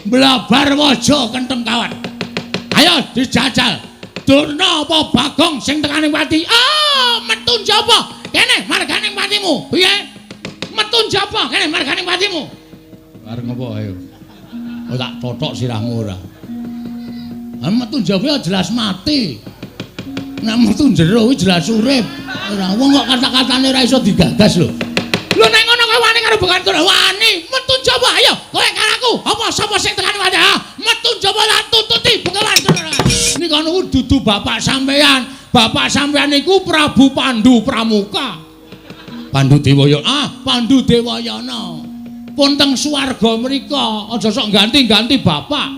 Blabar waja kentheng kawat. Ayo dijajal. Durna apa Bagong sing tekaning pati? Ah, metu njaba. Kene marganing patimu. Piye? Metu njaba kene marganing patimu. Arep ngopo ayo? Oh, tak totok sirahmu ora. Ah, metu njaba jelas mati. Nek metu jero kuwi jelas urip. Ora wong kok kata-katane ora iso digagas lho. Lho nek ngono kowe wani karo Begawan Durna? Wani, metu njaba ayo. Kowe karo aku. Apa sapa sing tekani pati? Ah, metu njaba tak tututi Begawan Durna. Nika niku dudu bapak sampean. Bapak sampean niku Prabu Pandu Pramuka. Pandu Dewayana. Ah, Pandu Dewayana. Pun teng swarga mriko, aja sok ganti-ganti bapak.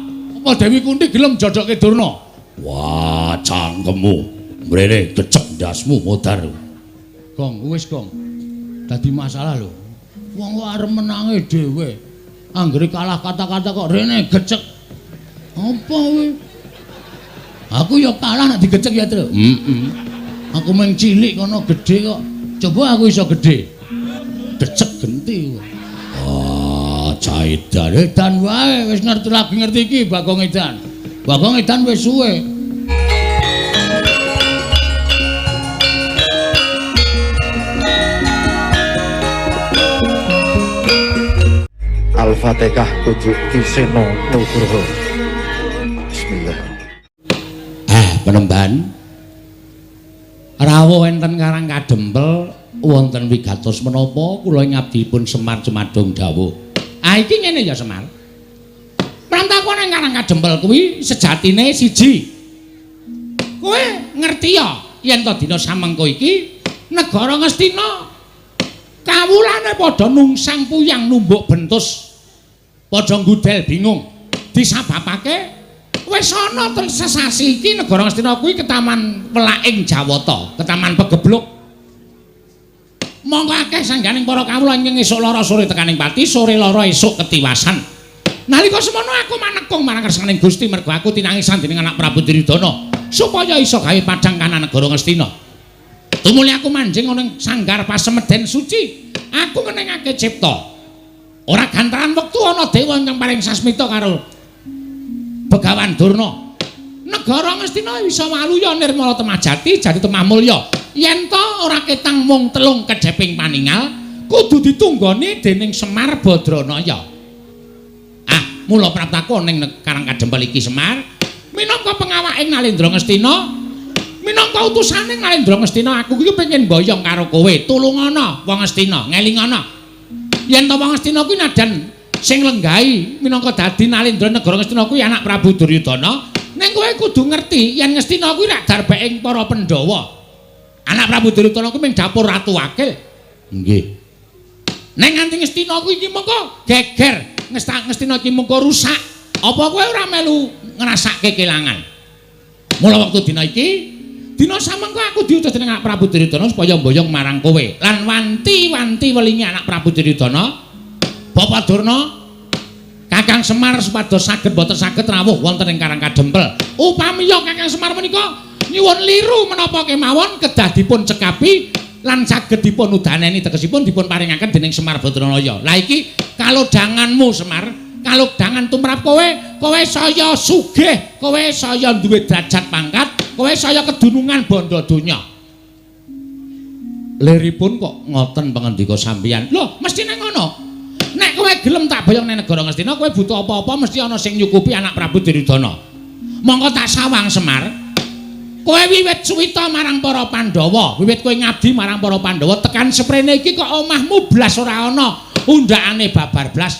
Apa Dewi Kunti gelem jodohke Durna? Wah, cangkemmu. Mrene kecek ndasmu modar. Gong, wis gong. Dadi masalah lho. Wong kok arep menange dhewe. Anggere kalah kata-kata kok rene gecek. Apa kuwi? Aku ya kalah nek digecek ya, Tru. Heeh. Aku mung cilik kono gedhe kok. Coba aku iso gedhe. Gecek genti. Ah, caidan edan wae wis ngerti lagi ngerti iki Bagong Edan. Bagong Edan wis suwe. Al-Fatihah kudu Ki Seno Nugroho. Bismillah. Ah, penemban. Rawuh enten Karang Kadempel wonten wigatos menapa kula ngabdipun Semar Jumadung dawuh. Ah iki ngene ya Semar. Prantakon ing Karang Kadempel kuwi sejatine siji. Kowe ngerti ya yen to dina samengko iki negara Ngastina kawulane padha nungsang puyang numbuk bentus. Padha nggudel bingung. Disababake wis ana sesasi iki negara Ngastina kuwi ketaman welaking Jawata, ketaman pegebluk. Monggo akeh sangganing para kawula ingkang esuk lara sore tekaning pati, sore lara esuk ketiwasan. Nalika semono aku manekung marang kersaning Gusti mergo aku tinangisan dening anak Prabu Duryudana supaya iso gawe padhang kanan negara Ngastina. Tumuli aku manjing ana ing sanggar pasemeden suci, aku ngenengake cipta. Ora gantaran wektu ana dewa ingkang paring sasmita karo Begawan Durna. Negara Ngastina bisa waluya nirmala temah jati jati temah mulya. Yen to ora ketang mung telung kedheping paningal, kudu ditunggoni dening Semar Badranaya. Ah, mula praptaku ning Karang Kadempel iki Semar, minangka pengawaking Nalendra Ngastina, minangka utusane Nalendra Ngastina, aku iki pengen mboyong karo kowe. Tulungana wong Ngastina, ngelingana. Yen to wong Ngastina kuwi nadan sing lenggahi minangka dadi Nalendra negara Ngastina kuwi anak Prabu Duryudana, ning kowe kudu ngerti yen Ngastina kuwi rak darbeking para Pandhawa. Anak Prabu Duryudana kuwi ming dapur ratu wakil. Nggih. Ning nganti Ngastina kuwi iki mengko geger, Ngastina iki mengko rusak. Apa kowe ora melu ngrasake kelangan? Mula wektu dina iki, dina samengko aku diutus dening anak Prabu Duryudana supaya mboyong marang kowe. Lan wanti-wanti welingi anak Prabu Duryudana, Bapak Durna, Kakang Semar supados saged boten saged rawuh wonten ing Karang Kadempel. Upamiya Kakang Semar menika nyuwun liru menapa kemawon kedah dipun cekapi lan saged dipun udaneni tegesipun dipun paringaken dening Semar Badranaya. Lah iki kalodhanganmu Semar, kalodhangan tumrap kowe, kowe saya sugih, kowe saya duwe derajat pangkat, kowe saya kedunungan bondo donya. Liripun kok ngoten pangandika sampeyan. Lho, mestine ngono. Nek kowe gelem tak boyong ning negara Ngastina, kowe butuh apa-apa mesti ana sing nyukupi anak Prabu Duryudana. Mongko tak sawang Semar. Kowe wiwit suwita marang para Pandhawa, wiwit kowe ngabdi marang para Pandhawa tekan seprene iki kok omahmu blas ora ana, undhakane babar blas.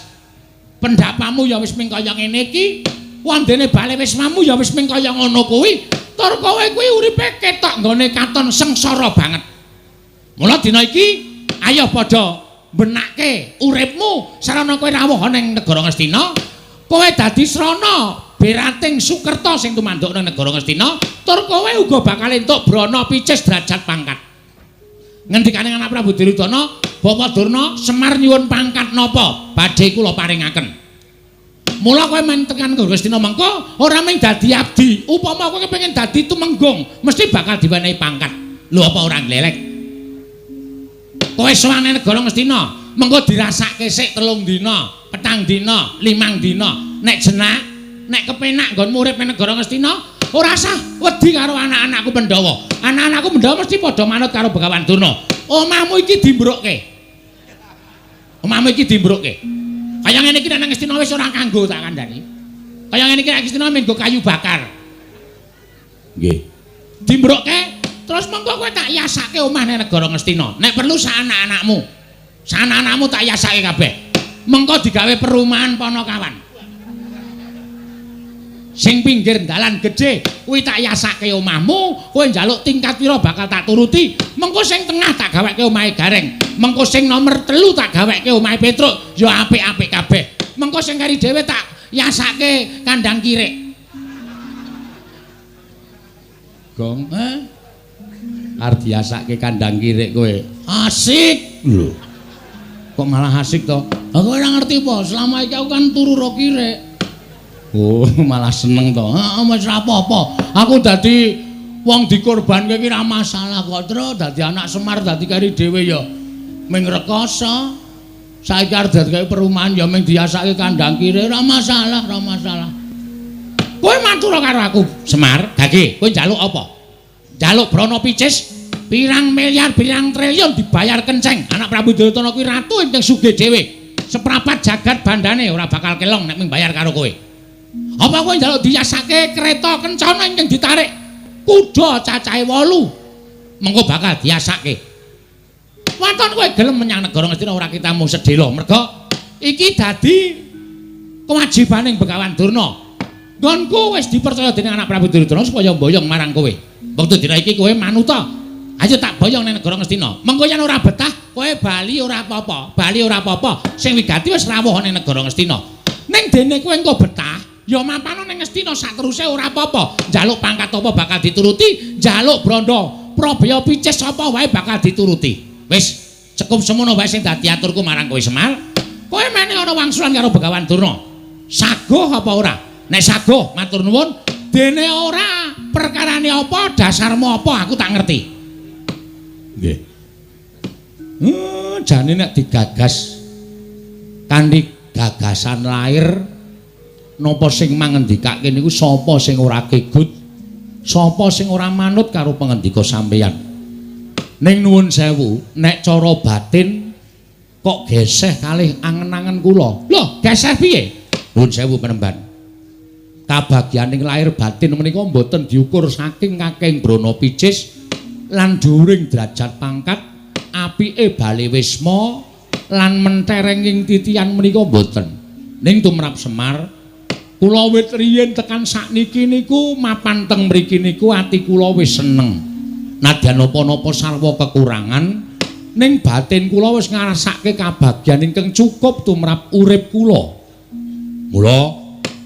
Pendapamu ya wis ming kaya ngene iki, wandene bale wismamu ya wis ming kaya ngono kuwi. Tur kowe kuwi uripe ketok nggone katon sengsara banget. Mula dina iki ayo padha benake uripmu sarana kowe rawuh ning negara Ngastina, kowe dadi srana berating Sukerta sing tumanduk ning negara Ngastina, tur kowe uga bakal entuk brana picis derajat pangkat. Ngendikane anak Prabu Duryudana, Bapak Durna, Semar nyuwun pangkat napa badhe kula paringaken. Mula kowe men tekan Ngastina mengko ora mung dadi abdi, upama kowe kepengin dadi tumenggung mesti bakal diwenehi pangkat. Lho apa ora glelek? Kowe sowan ning negara Ngastina, Mengko dirasake sik 3 dina, 4 dina, 5 dina. Nek jenak, nek kepenak nggonmu urip ning negara Ngastina, ora sah wedi karo anak-anakku Pandhawa. Anak-anakku Pandhawa mesti padha manut karo Begawan Durna. Omahmu iki dimbrukke. Omahmu iki dimbrukke. Kaya ngene iki nek nang Ngastina wis ora kanggo tak kandhani. Kaya ngene iki nek Ngastina mung nggo kayu bakar. Nggih. Dimbrukke terus mengko kowe tak yasake omah ning negara Ngastina. Nek perlu sak anak-anakmu. Sak anak-anakmu tak yasake kabeh. Mengko digawe perumahan Ponokawan. Sing pinggir dalan gedhe kuwi tak yasake omahmu, kowe njaluk tingkat pira bakal tak turuti. Mengko sing tengah tak gaweke omahe Gareng. Mengko sing nomor 3 tak gaweke omahe Petruk, ya apik-apik kabeh. Mengko sing kari dhewe tak yasake kandang kirik. Gong, eh? Arep diasake kandang kirik kowe. Asik lho. Kok malah asik to? Aku ora ngerti apa, selama iki aku kan turu ro kirik. Oh, malah seneng to. Heeh, wis ora apa-apa. Aku dadi wong dikorbanke iki ora masalah kok, Tru. Dadi anak Semar dadi kari dhewe ya ming rekoso. Saiki arep dadi kaya perumahan ya ming diasake kandang kirik, ora masalah, ora masalah. Kowe matur karo aku, Semar, Gage, kowe njaluk apa? Njaluk brana picis pirang miliar, pirang triliun dibayar kenceng. Anak Prabu Duryudana kuwi ratu ingkang sugih dhewe. Seprapat jagat bandane ora bakal kelong nek ming bayar karo kowe. Apa kowe njaluk diyasake kereta kencana ingkang ditarik kuda cacahe 8? Mengko bakal diasake. Waton kowe gelem menyang negara Ngastina ora kita mung sedhela. Merga iki dadi kewajibaning Begawan Durna. Nggonku wis dipercaya dening anak Prabu Duryudana supaya mboyong marang kowe. Wektu dina iki kowe manuta. Ayo tak boyong ning negara Ngastina. Mengko yen ora betah, kowe bali ora apa-apa. Bali ora apa-apa. Sing wigati wis rawuh ning negara Ngastina. Ning dene kowe engko betah, ya mapano ning Ngastina sateruse ora apa-apa. Njaluk pangkat apa bakal dituruti, njaluk brandha probaya picis apa wae bakal dituruti. Wis cukup semono wae sing dadi aturku marang kowe Semar. Kowe mene ana wangsulan karo Begawan Durna. Saguh apa ora? Nek saguh matur nuwun, dene ora perkarane apa, dasarmu apa aku tak ngerti. Nggih. Jane nek digagas kanthi gagasan lair napa sing mangendikake niku sapa sing ora kegut, sapa sing ora manut karo pangendika sampeyan. Ning nuwun sewu, nek cara batin kok geseh kalih angen-angen kula. Lho, geseh piye? Nuwun sewu penemban. Kabagyaning lahir batin menika mboten diukur saking kakeng brana picis lan dhuwuring derajat pangkat, apike bale wisma lan menterenging titian menika mboten. Ning tumrap Semar, kula wit riyin tekan sakniki niku mapan teng mriki niku ati kula wis seneng. Nadyan napa-napa sarwa kekurangan, ning batin kula wis ngrasake kabagyan ingkang cukup tumrap urip kula. Mula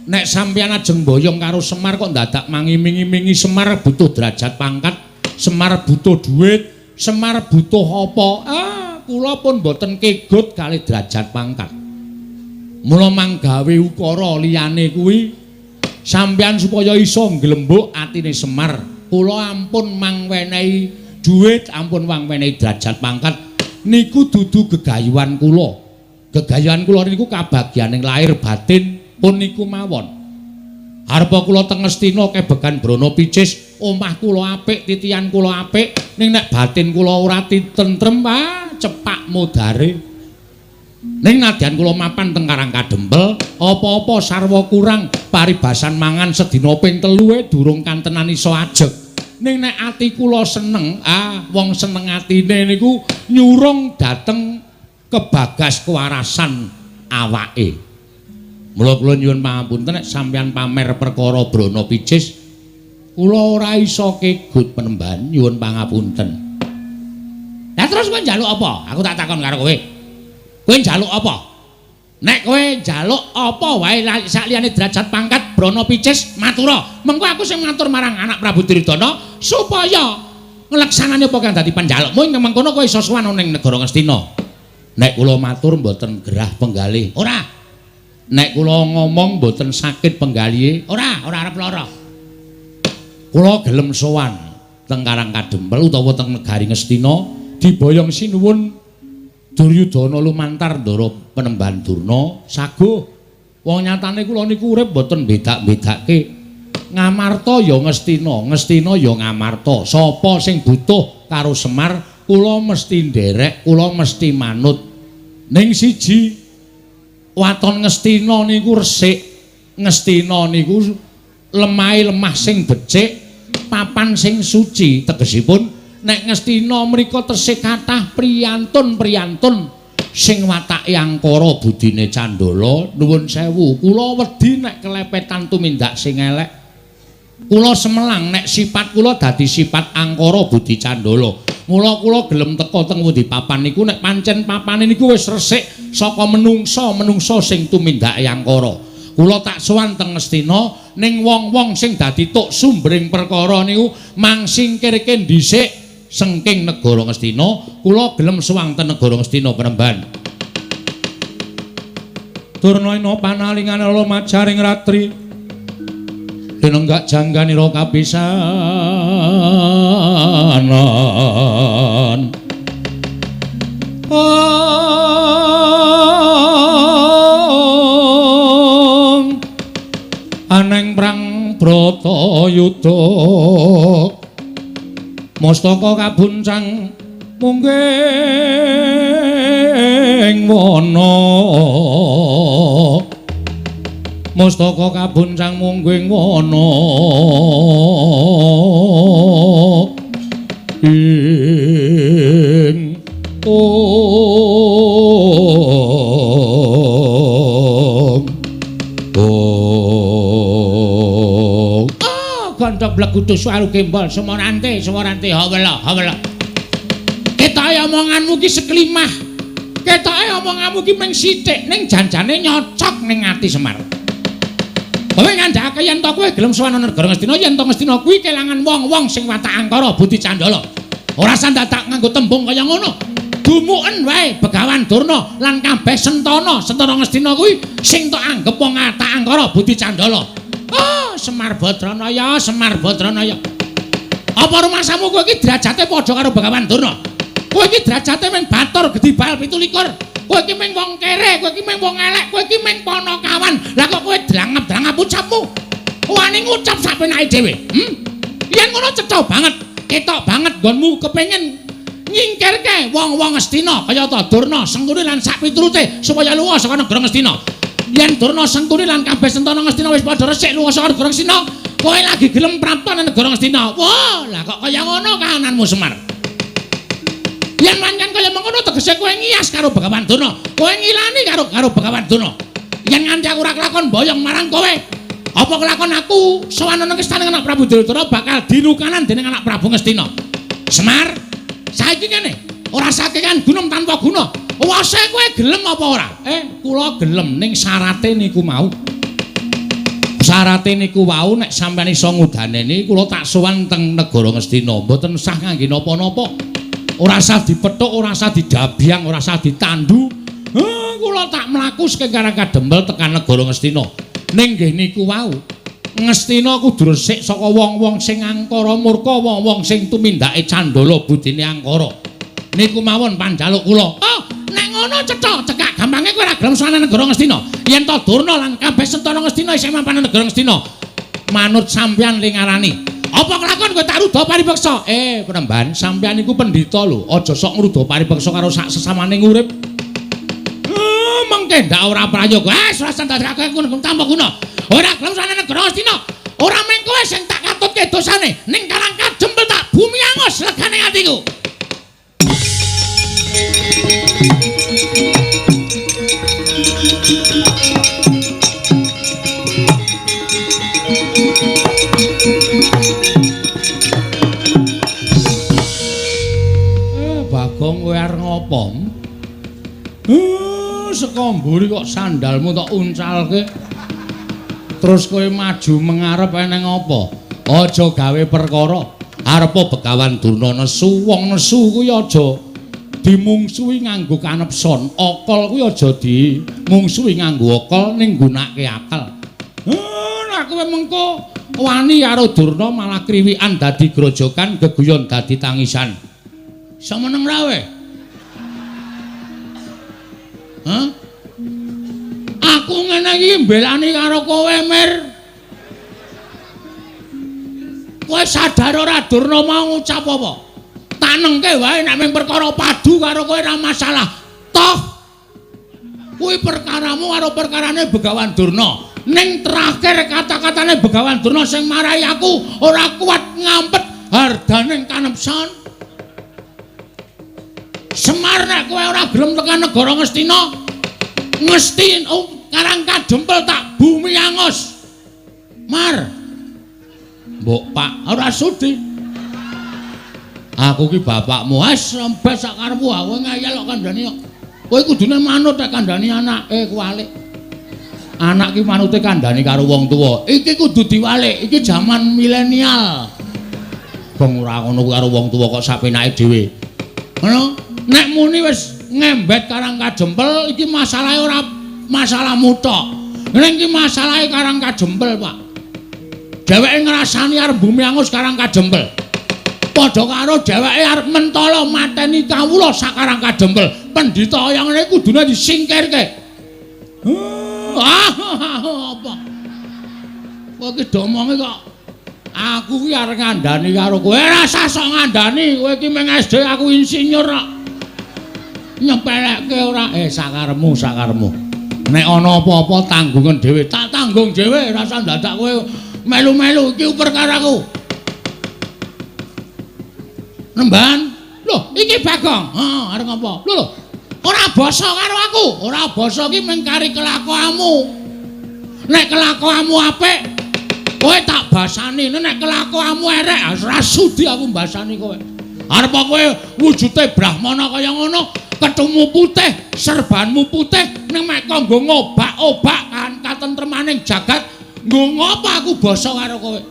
nek sampeyan ajeng mboyong karo Semar kok ndadak mangiming-imingi Semar butuh derajat pangkat, Semar butuh duit, Semar butuh apa? Ah, kula pun mboten kegut kalih derajat pangkat. Mula manggawe ukara liyane kuwi sampeyan supaya iso nglembuk atine Semar. Kula ampun mangwenehi duit, ampun mangwenehi derajat pangkat niku dudu gegayuhan kula. Gegayuhan kula niku kabagyaning lahir batin pun niku mawon. Arepa kula teng Ngastina kebegan brana picis, omah kula apik, titian kula apik, ning nek batin kula ora titentrem, ah cepak modare. Ning nadyan kula mapan teng Karang Kadempel, apa-apa sarwa kurang, paribasan mangan sedina ping 3 durung kantenan iso ajeg. Ning nek ati kula seneng, ah wong seneng atine niku nyurung dhateng kebagas kewarasan awake. Mula kula nyuwun pangapunten nek sampeyan pamer perkara brana picis, kula ora iso kegut penemban, nyuwun pangapunten. Lah terus kowe njaluk apa? Aku tak takon karo kowe. Kowe njaluk apa? Nek kowe njaluk apa wae sakliyane derajat pangkat brana picis matura. Mengko aku sing matur marang anak Prabu Duryudana supaya ngleksanani apa kang dadi panjalukmu ing mengkono kowe iso sowan ning negara Ngastina. Nek kula matur mboten gerah penggalih. Ora. Nek kula ngomong mboten sakit penggalihe. Ora, ora arep lara. Kula gelem sowan teng Karang Kadempel utawa teng negari Ngastina diboyong sinuwun Duryudana lumantar ndara Penemban Durna saguh. Wong nyatane kula niku urip mboten bedak-bedake. Ngamarta ya Ngastina, Ngastina ya Ngamarta. Sapa sing butuh karo Semar, kula mesti nderek, kula mesti manut. Ning siji, waton Ngastina niku resik, Ngastina niku lemahe lemah sing becik, papan sing suci. Tegesipun nek Ngastina mriku tesih kathah priyantun-priyantun sing watake angkara budine candala. Nuwun sewu, kula wedi nek kelepetan tumindak sing elek. Kula semelang nek sifat kula dadi sifat angkara budi candala. Mula kula gelem teka teng pundi papan niku nek pancen papane niku wis resik saka menungsa-menungsa sing tumindake angkara. Kula tak sowan teng Ngastina ning wong-wong sing dadi tuk sumbering perkara niku mangsingkirke dhisik sengking negara Ngastina. Kula gelem sowan teng negara Ngastina Penemban. Durna ina panalingane lumajaring ratri linenggak jangganira kapisanan. Ong aneng prang bratayuda mustaka kabuncang mungging wana. Mustaka kabuncang mungging wana ing ong ong. Ah, gandhok blegudu suwaru gembol semorante semorante hawela hawela. Ketoke omonganmu ki seklimah. Ketoke omonganmu ki mung sithik ning janjane nyocok ning ati Semar. Kowe ngandhakake yen to kowe gelem sowan negara Ngastina, yen to Ngastina kuwi kelangan wong-wong sing watak angkara budi candala. Ora sandadak nganggo tembung kaya ngono. Dumuken wae Begawan Durna lan kabeh sentana, sentana Ngastina kuwi sing tok anggep wong watak angkara budi candala. Oh, Semar Badranaya, Semar Badranaya. Apa rumasamu kowe iki derajate padha karo Begawan Durna? Kowe iki derajate mung batur gedhi bal 27. Kowe iki mung wong kere, kowe iki mung wong elek, kowe iki mung panakawan. Lah kok kowe drangap-drangap ucapmu? Wani ngucap sak penake dhewe. Yen ngono cetha banget, ketok banget nggonmu kepengin nyingkirke wong-wong Ngastina kayata Durna, Sengkuni lan sak piturute supaya lunga saka negara Ngastina. Yen Durna, Sengkuni lan kabeh sentana Ngastina wis padha resik lunga saka negara Ngastina, kowe lagi gelem prapta nang negara Ngastina. Wah, lah kok kaya ngono kahananmu Semar? Yen pancen kaya mengkono tegese kowe ngiyas karo Begawan Durna, kowe ngilani karo Begawan Durna. Yen nganti aku ora kelakon boyong marang kowe, apa kelakon aku sowan nang istana anak Prabu Duryudana bakal dilukanan dening anak Prabu Ngastina. Semar, saiki ngene, ora sakekan gunung tanpa guna. Wase kowe gelem apa ora? Kula gelem ning syarate niku mau. Syarate niku wau nek sampeyan iso ngudaneni kula tak sowan teng negara Ngastina, mboten sah ngangge napa-napa. Ora sah dipethuk, ora sah didabyang, ora sah ditandu. Kula tak mlaku saking Karang Kadempel tekan negara Ngastina. Ning nggih niku wau, Ngastina kudu resik saka wong-wong sing angkara murka, wong-wong sing tumindake candala budine angkara. Niku mawon panjaluk kula. Oh, nek ngono cetha, cekak gampange kowe ora gelem sowan negara Ngastina. Yen to Durna lan kabeh sentana Ngastina isih mapan negara Ngastina, manut sampeyan ling ngarani. Apa kelakon kowe tak ruda paripeksa? Penemban, sampeyan niku pendhita lho. Aja sok ngruda paripeksa karo sak sesamane urip. Mengke ndak ora prayoga. Wis ora ndadekake ngono tanpa guna. Ora gelem sowan negara Ngastina. Ora mung kowe sing tak katutke dosane, ning Karang Kadempel tak bumi angus legane atiku. Bagong kowe arep ngopo? Saka mburi kok sandalmu tok uncalke. Terus kowe maju mengarep eneng apa? Aja gawe perkara. Arepa Begawan Durna nesu, wong nesu kuwi aja dimungsuhi nganggo kanepson. Akal kuwi aja dimungsuhi nganggo akal ning nggunakake akal. Nek kowe mengko wani karo Durna malah kriwikan dadi grojokan, geguyon dadi tangisan. Iso meneng ra kowe? Hah? Aku ngene iki mbelani karo kowe, Mir. Kowe sadar ora Durna mau ngucap apa? Tanengke wae nek mung perkara padu karo kowe ora masalah. Toh kuwi perkaramu karo perkarane Begawan Durna. Ning terakhir kata-katane Begawan Durna sing marai aku ora kuat ngampet hardaning kanepson. Semar nek kowe ora gelem tekan negara Ngastina, Ngesti Karang Kadempel tak bumi angus. Mar. Mbok Pak ora sudi. Aku ki bapakmu, wis rembes sak karepmu, kowe ngeyel kok kandhani kok. Kowe kudune manut nek kandhani anake kuwalik. Anak ki manute kandhani karo wong tuwa. Iki kudu diwalik, iki jaman milenial. Bong ora ngono karo wong tuwa kok sapenake dhewe. Ngono, nek muni wis ngembet Karang Kadempel iki masalahe ora masalahmu tok. Ning iki masalahe Karang Kadempel, Pak. Dheweke ngrasani arep bumi angus Karang Kadempel. Padha karo dheweke arep mentala mateni kawula sak Karang Kadempel. Pendhita kaya ngene kudune disingkirke. Apa? Kowe iki domonge kok aku ki arep ngandani karo kowe. Ora usah sok ngandani, kowe iki mung SD aku insinyur kok. Nyepelekke ora? Sakarepmu, sakarepmu. Nek ana apa-apa tanggungan dhewe, tak tanggung dhewe, ora usah dadak kowe melu-melu iki perkaraku. Nemban. Lho, iki Bagong. Heeh, arep ngapa? Lho lho. Ora basa karo aku. Ora basa ki mung kari kelakuanmu. Nek kelakuanmu apik, kowe tak basani. Nek kelakuanmu erek, ora sudi aku mbasani kowe. Arep kowe wujude brahmana kaya ngono, kethumu putih, serbanmu putih, ning mek kok nggo ngobak-obak kan katentremaning jagat, nggo ngopo aku basa karo kowe?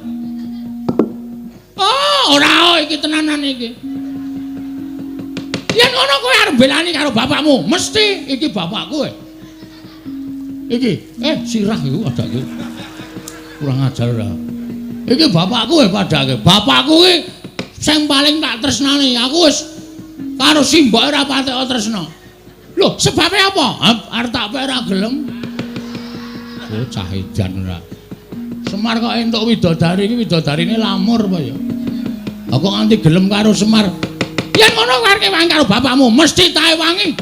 Oh, ora iki tenanan iki. Yen ngono kowe arep mbelani karo bapakmu, mesti iki bapakku. Iki, sirah iku padake. Kurang ajar ora. Iki bapakku padake. Bapakku iki sing paling tak tresnani. Aku wis karo simboke ora patek tresna. Lho, sebabe apa? Arep tak pek ora gelem. Oh, cah edan ora. Semar kok entuk widodari iki, widodarine lamur apa ya? Aku nganti gelem karo Semar. Yen ngono kowe arep wangi karo bapakmu, mesti tae wangi.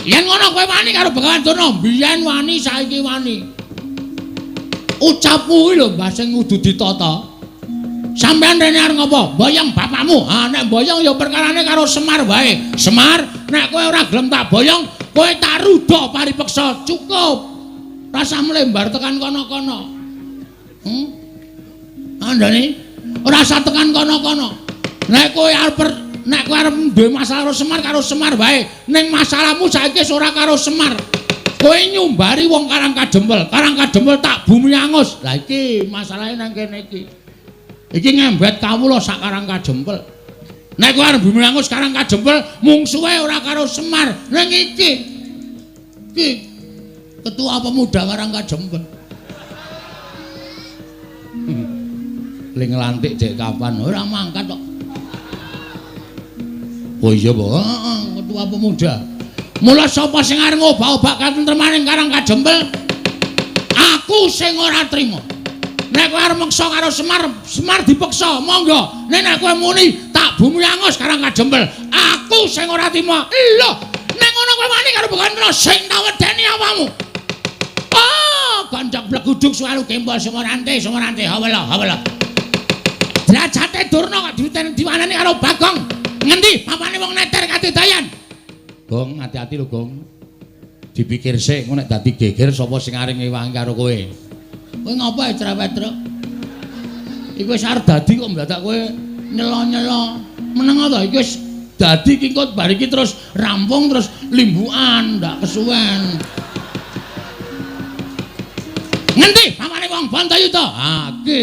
Yen ngono kowe wani karo Begawan Durna, biyen wani saiki wani. Ucapmu kuwi lho Mbah sing kudu ditata. Sampeyan rene arep ngopo? Boyong bapakmu. Ha nek boyong ya perkarane karo Semar wae. Semar, nek kowe ora gelem tak boyong, kowe tak rudha paripeksa. Cukup. Rasa mlembar tekan kono-kono. Andane ora usah tekan kono-kono. Nek kowe arep duwe masalah karo Semar wae. Ning masalahmu saiki wis ora karo Semar. Kowe nyumbari wong Karang Kadempel. Karang Kadempel tak bumi angus. Lah iki masalahe nang kene iki. Iki ngembet kawula sak Karang Kadempel. Nek kowe arep bumi angus Karang Kadempel, mungsuhe ora karo Semar. Ning iki. Iki ketua pemuda Karang Kadempel. Ling nglantik dek kapan? Ora mangkat kok. Oh iya, Pak. Heeh, ketua pemuda. Mula sapa sing arep ngobak-obak katentremaning Karang Kadempel? Aku sing ora trima. Nek kowe arep meksa karo Semar, Semar dipeksa, monggo. Nek nek kowe muni tak bumi angus Karang Kadempel, aku sing ora trima. Lho, nek ngono kowe wani karo Begawan Durna sing tak wedeni awakmu. Oh, ganjak bleguduk suwaru gembol sumorante, sumorante, hawela, hawela. Derajate Durna kok diwanani karo Bagong. Ngendi papane wong neter kadedayan? Gong, hati-hati lho, Gong. Dipikir sik, engko nek dadi geger sapa sing arep ngewangi karo kowe. Kowe ngopo cerewet, Truk? Iku wis arep dadi kok ndadak kowe nyelo-nyelo. Meneng to iki wis dadi iki kok bar iki terus rampung terus limbukan, ndak kesuwen. Ngendi papane wong Bantayuda? Ha iki.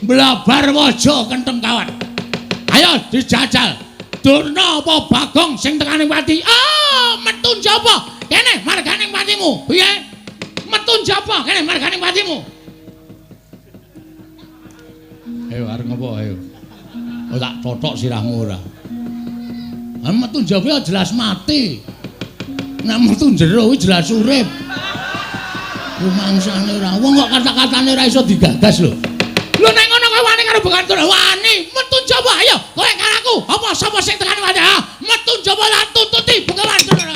Blabar waja kentheng kawat. Ayo dijajal. Durna apa Bagong sing tekane pati? Ah, metu njaba. Kene marganing patimu. Piye? Metu njaba kene marganing patimu. Ayo arep ngopo ayo. Oh tak totok sirahmu ora. Ah metu njaba jelas mati. Nek metu jero kuwi jelas urip. Rumangsane ora. Wong kok kata-katane ora iso digagas lho. Lho nek ngono kowe wani karo Begawan Durna? Wani, metu njaba ayo. Kowe karo aku. Apa sapa sing tekan wani? Metu njaba lan tututi Begawan Durna.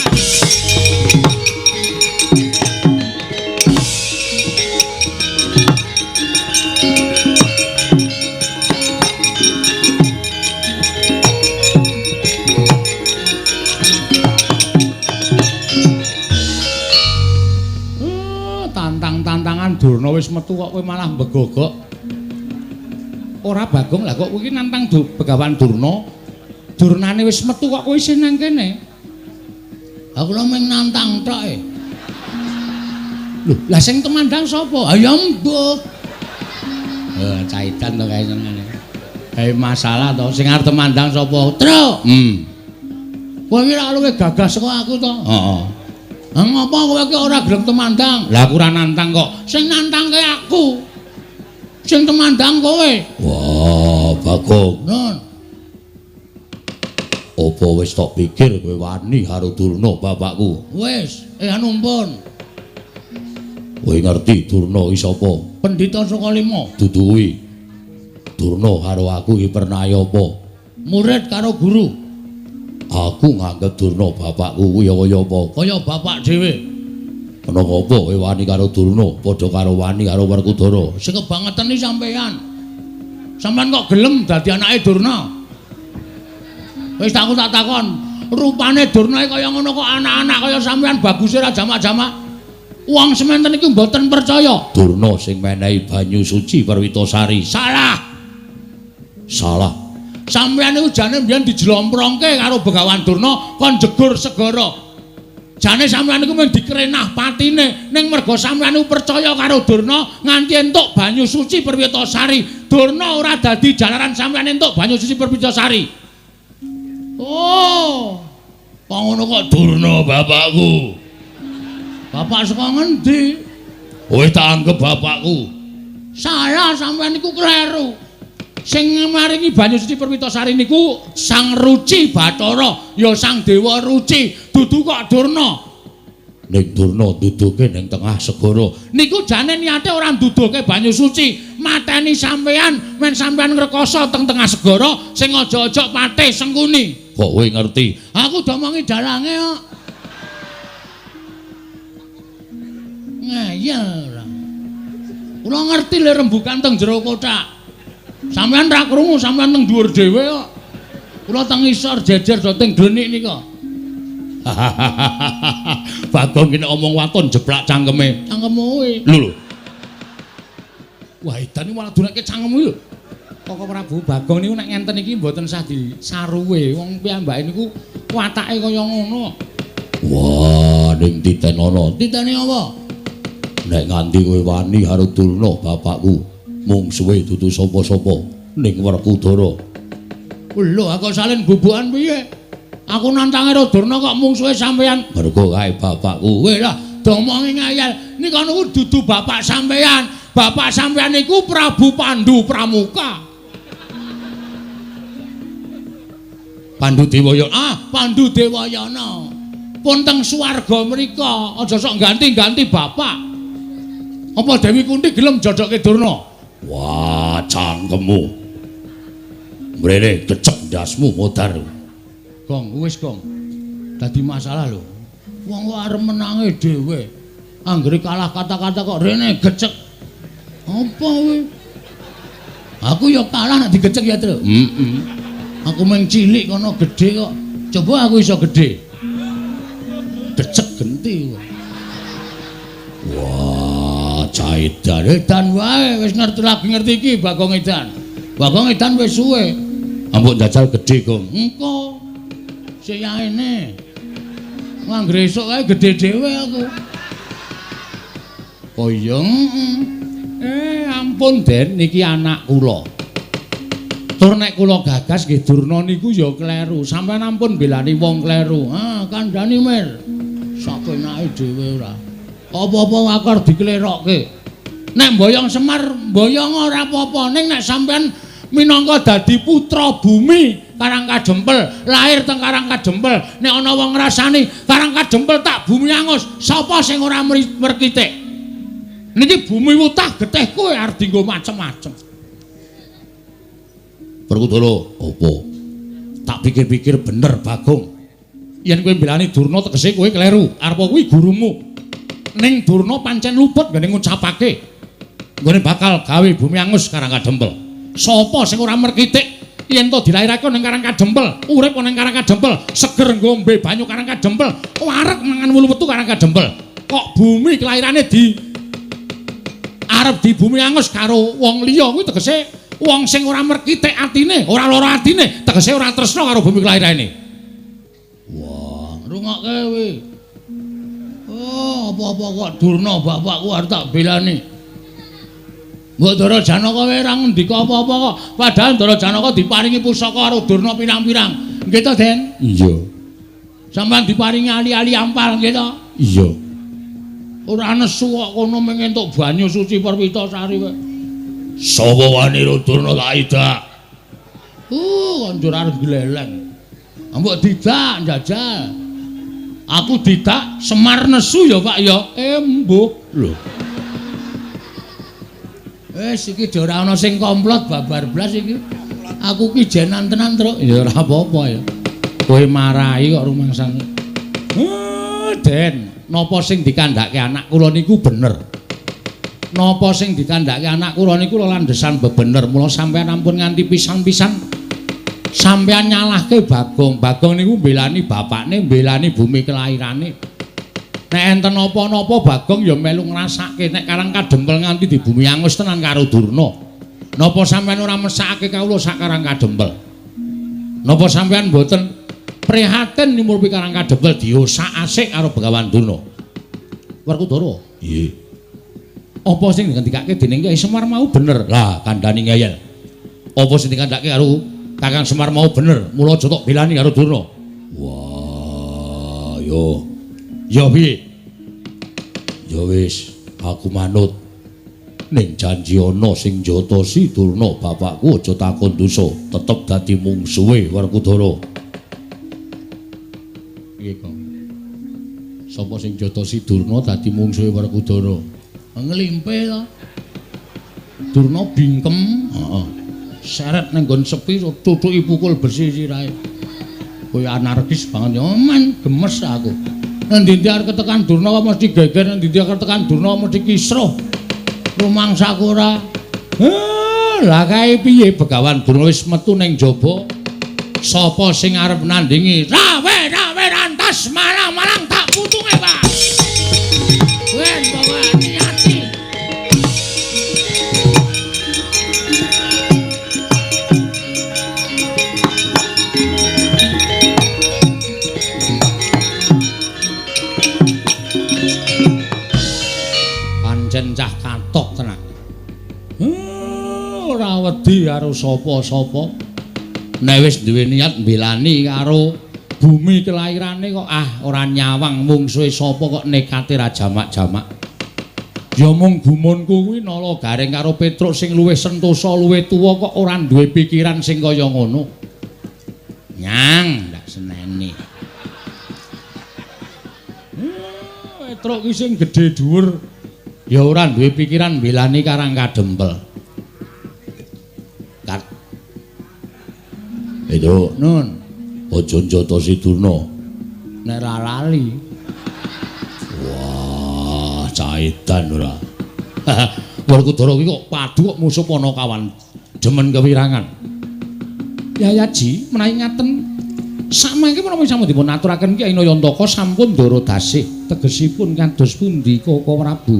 Tantang-tantangan Durna wis metu kok kowe malah mbegogok. Ora Bagong, lah kok kowe iki nantang Begawan Durna. Durnane wis metu kok kowe isih nang kene. Aku lho mung nantang tok e. Lho, lah sing temandang sapa? Ha ya mbuh. Caitan to kae senengane. Kae masalah to, sing arep temandang sapa? Truk. Kowe iki ora luwih gagah saka aku to? Heeh. Lah ngopo kowe iki ora gelem temandang? Lah aku ora nantang kok. Sing nantangke aku. Sing temandang kowe. Wah, Bagong. Nun. Apa wis tok pikir kowe wani karo Durna bapakku? Wis, anu pun. Kowe ngerti Durna iki sapa? Pendhita Sukalima. Dudu kuwi. Durna karo aku iki pernah apa? Murid karo guru. Aku nganggep Durna bapakku kuwi kaya apa? Kaya bapak dhewe. Ana apa kowe wani karo Durna padha karo wani karo Werkudara? Sing kebangetan iki sampeyan. Sampeyan kok gelem dadi anake Durna? Wis aku tak takon, rupane Durna kaya ngono kok anak-anak kaya sampeyan baguse ora jamak-jamak. Wong sementen iki mboten percaya. Durna sing menehi banyu suci Perwitasari. Salah. Salah. Sampeyan niku jane mbiyen dijlomprongke karo Begawan Durna kon jegur segara. Jane sampeyan niku mung dikrenah patine, ning merga sampeyan niku percaya karo Durna nganti entuk banyu suci Perwitasari. Durna ora dadi jalaran sampeyan entuk banyu suci Perwitasari. Oh. Kok ngono kok Durna bapakku. Bapak saka ngendi? Kowe tak anggep bapakku. Salah, sampeyan niku kleru. Sing maringi banyu suci Perwitasari niku Sang Ruci Bathara, ya Sang Dewa Ruci, dudu kok Durna. Ning Durna duduke ning tengah segara. Niku jane niate ora nduduhke banyu suci, mateni sampeyan men sampeyan ngrekoso teng tengah segara sing aja-aja patih Sengkuni. Kok kowe ngerti? Aku domongi dalange kok. Ngeyel ora. Kula ngerti le rembukan teng jero kothak. Sampeyan ra krungu, sampeyan teng dhuwur dhewe kok. Kula teng isor jejer do teng glenik nika. Bagong ki nek omong waton jeblak cangkeme. Cangkemmu kuwi. Lho lho. Wah, edan iki malah dunake cangkemmu lho. Koko Prabu Bagong niku nek ngenten iki mboten sah disaruwe. Wong piyambake niku watake kaya ngono. Wah, ning titenono. Titene apa? Nek nganti kowe wani karo Durna bapakku, mungsuhe dudu sapa-sapa ning Werkudara. Lho, aku salin bubukan piye? Aku nantang karo Durna kok mungsuhe sampeyan. Mergo kae bapakku. Kowe lah domongi ngayal. Nika niku dudu bapak sampeyan. Bapak sampeyan niku Prabu Pandu Pramuka. Pandu Dewayana. Ah, Pandu Dewayana. Pun teng swarga mriko, aja sok ganti-ganti bapak. Apa Dewi Kunti gelem jodohke Durna? Wah, cangkemmu. Mrene kecek ndasmu modar. Gong, wis gong. Dadi masalah lho. Wong kok arep menange dhewe. Anggere kalah kata-kata kok rene gecek. Apa kuwi? Aku ya kalah nek digecek ya, Tru. Heeh. Aku mung cilik kono gedhe kok. Coba aku iso gedhe. Gecek genti. Wah, caidan. Edan wae wis ngerti lagi ngerti iki Bagong Edan. Bagong Edan wis suwe. Ampun jajal gedhe, Gong. Engko. Sik yaene. Anggere esuk kae gedhe dhewe aku. Oh iya. Ampun Den, niki anak kula. Tur nek kula gagas nggih Durna niku ya kleru. Sampeyan ampun belani wong kleru. Ah, kandhani Mir. Sakenake dhewe ora. Apa-apa akar diklerokke. Nek mboyong Semar, mboyong ora apa-apa. Ning nek sampeyan minangka dadi putra bumi Karang Kadempel, lahir teng Karang Kadempel. Nek ana wong ngrasani Karang Kadempel tak bumi angus, sapa sing ora merkitik? Niki bumi wutah getih kowe arep dienggo macem-macem. Werkudara, apa? Tak pikir-pikir bener Bagong. Yen kowe mbelani Durna tegese kowe kleru. Arep kuwi gurumu. Ning Durna pancen luput nggone ngucapake. Nggone bakal gawe bumi angus Karang Kadempel. Sapa sing ora merkitik yen to dilairake ning Karang Kadempel, urip ning Karang Kadempel, seger ngombe banyu Karang Kadempel, wareg mangan wulu wetu Karang Kadempel. Kok bumi kelairane di arep di bumi angus karo wong liya kuwi tegese wong sing ora merkitik atine, ora lara atine, tegese ora tresna karo bumi kelairane. Wah, rungokke kowe. Oh, apa-apa kok Durna bapakku arep tak belani. Mbok Ndara Janaka kowe ora ngendika apa-apa kok. Padahal Ndara Janaka diparingi pusaka karo Durna pirang-pirang. Nggih to, Den? Iya. Sampeyan diparingi ali-ali ampal nggih to? Iya. Ora nesu kok kono mung entuk banyu suci Perwitasari kowe. Sapa wani Durna tak idak? Konjur arep gleleng. Mbok didak njajal. Aku didak Semar nesu ya, Pak ya. Mbuh. Lho. Wis iki ora ana sing komplot babar blas iki. Aku ki jenan tenan, Truk. Ya ora apa-apa ya. Kowe marahi kok rumangsane. Den, napa sing dikandhake anak kula niku bener. Napa sing dikandhake anak kula niku landhesan bebener. Mula sampeyan ampun nganti pisan-pisan sampeyan nyalahke Bagong. Bagong niku mbelani bapakne, mbelani bumi kelairane. Nek enten napa-napa Bagong ya melu ngrasake nek Karang Kadempel nganti di bumi angus tenan karo Durna. Napa sampeyan ora mesakake kawula sak Karang Kadempel? Napa sampeyan mboten prihatin nyumurpi Karang Kadempel diosak-asik karo Begawan Durna? Werkudara, nggih. Apa sing dingendikake dening Kyai Semar mau bener? Lah, kandhani ngeyel. Apa sing dikandhake karo Kakang Semar mau bener? Mula aja tok belani karo Durna. Wah, yo. Ya piye? Ya wis, aku manut. Ning janji ana sing njotosi Durna bapakku aja takon dosa, tetep dadi mungsuhe Werkudara. Piye kok? Sapa sing njotosi Durna dadi mungsuhe Werkudara? Nglimpe to. Durna bingkem, heeh. Seret ning nggon sepi tutuki pukul besi sirahe. Kowe anarkis banget ya, men gemes aku. Ngendi-endi arep ketekan Durna kok mesti geger, ngendi-endi arep ketekan Durna mesti kisruh. Rumangsaku ora. Lah kae piye Begawan Durna wis metu ning jaba. Sapa sing arep nandingi? Rawe-rawe rantas malang-malang tak putunge, Pak. Wen pokoke niati. Pancen cah katok tenan. Ora wedi karo sapa-sapa. Nek wis duwe niat mbelani karo bumi kelairane kok ah ora nyawang mungsuhe sapa kok nekate ra jamak-jamak. Ya mung gumunku kuwi Nala Gareng karo Petruk sing luwih sentosa luwih tuwa kok ora duwe pikiran sing kaya ngono. Nyang ndak seneni. Petruk ki sing gedhe dhuwur ya ora duwe pikiran mbelani Karang Kadempel. Kat. Itu nun, aja njotosi Durna. Nek ora lali. Wah, caitan ora. Werkudara kuwi kok padu kok musuh Panakawan demen kewirangan. Yayaji menawi ngaten samangke menapa sampun dipun aturaken Kyai Nayantaka sampun ndara dasih tegesipun kados pundi Koko Prabu?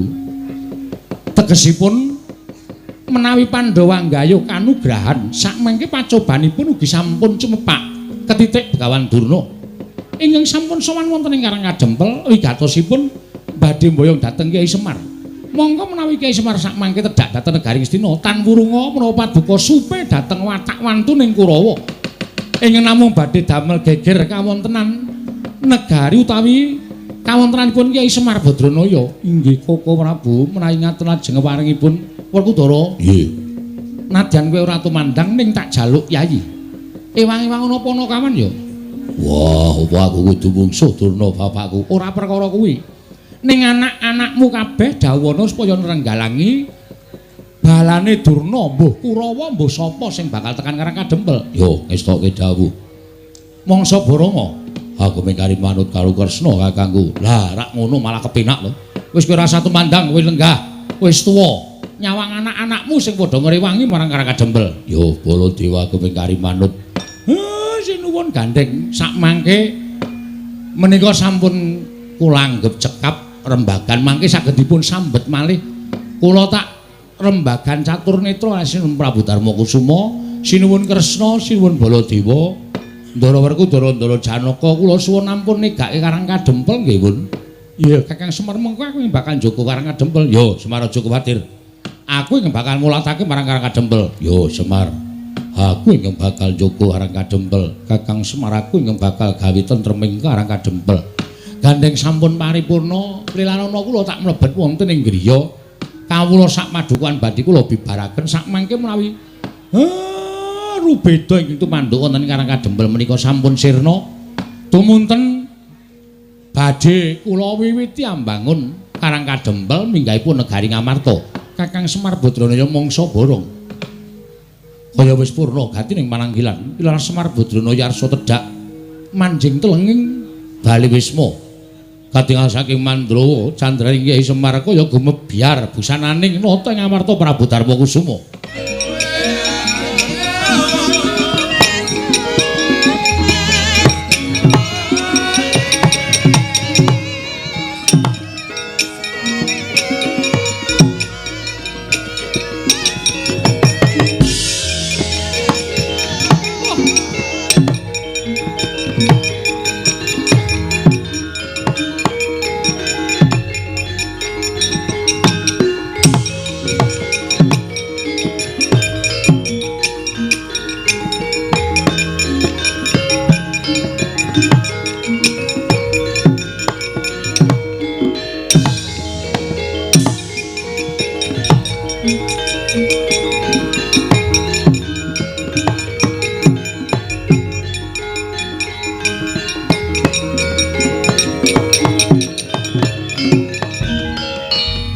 Tegesipun menawi Pandhawa nggayuh kanugrahan sakmangke pacobanipun ugi sampun cumepak ketitik Begawan Durna ingkang sampun sowan wonten ing Karang Kadempel wigatosipun badhe mboyong dhateng Kyai Semar. Monggo menawi Kyai Semar sakmangke tedhak dhateng negari Ngastina tan wurunga menawa paduka supe dhateng watak wantuning Kurawa ingkang namung badhe damel geger kawontenan negari utawi kawontenanipun Kyai Semar Badranaya. Inggih Koko Prabu menawi ngaten lajeng waringipun Werkudara. Nggih. Nadyan kowe ora tumandang ning tak jaluk yayi. Ewang-ewang ana panakawan ya. Wah, apa aku kudu mungsuh Durna bapakku? Ora perkara kuwi. Ning anak-anakmu kabeh dhawuhana supaya nrenggalangi balane Durna, mbuh Kurawa mbuh sapa sing bakal tekan Karang Kadempel. Yo, ngestoke dawuh. Mangsa Baranga, aku mengkari manut karo Kresna kakangku. Lah, rak ngono malah kepenak lho. Wis kowe ora tumandang, kowe lenggah, wis tuwa. Nyawang anak-anakmu sing padha ngrewangi marang Karang Kadempel. Yo, Baladewa aku mengkari manut. Sinuwun gandeng sakmangke menika sampun kula anggep cekap rembagan mangke saged dipun sambet malih. Kula tak rembagan catur netra sinuwun Prabu Darma Kusuma, sinuwun Kresna, sinuwun Baladewa, Ndara Werkudara, Ndara Janaka, kula suwun ampun negake Karang Kadempel nggih, Pun. Iya, Kakang Semar mengko aku bakal njaga Karang Kadempel. Yo, Semar aja kuwatir. Aku ingkang bakal ngulatake marang Karang Kadempel. Yo, Semar. Aku ingkang bakal njaga Karang Kadempel. Kakang Semar aku ingkang bakal gawe tentreming Karang Kadempel. Gandeng sampun paripurna, lilanana kula tak mlebet wonten ing griya. Kawula sak padukuhan badhe kula bibaraken sakmangke menawi rubeda ingkang tumanduk wonten Karang Kadempel menika sampun sirna. Tumunten badhe kula wiwiti ambangun Karang Kadempel minggahipun negari Ngamarta. Kakang Semar Badranaya mangsa borong. Kaya wis purna gati ning pananggilan. Wilar Semar Badranaya arsa tedhak manjing telenging bali wisma. Katingal saking Mandrawa candraning Kyai Semar kaya gumebyar busananing nata ing Amarta Prabu Darma Kusuma.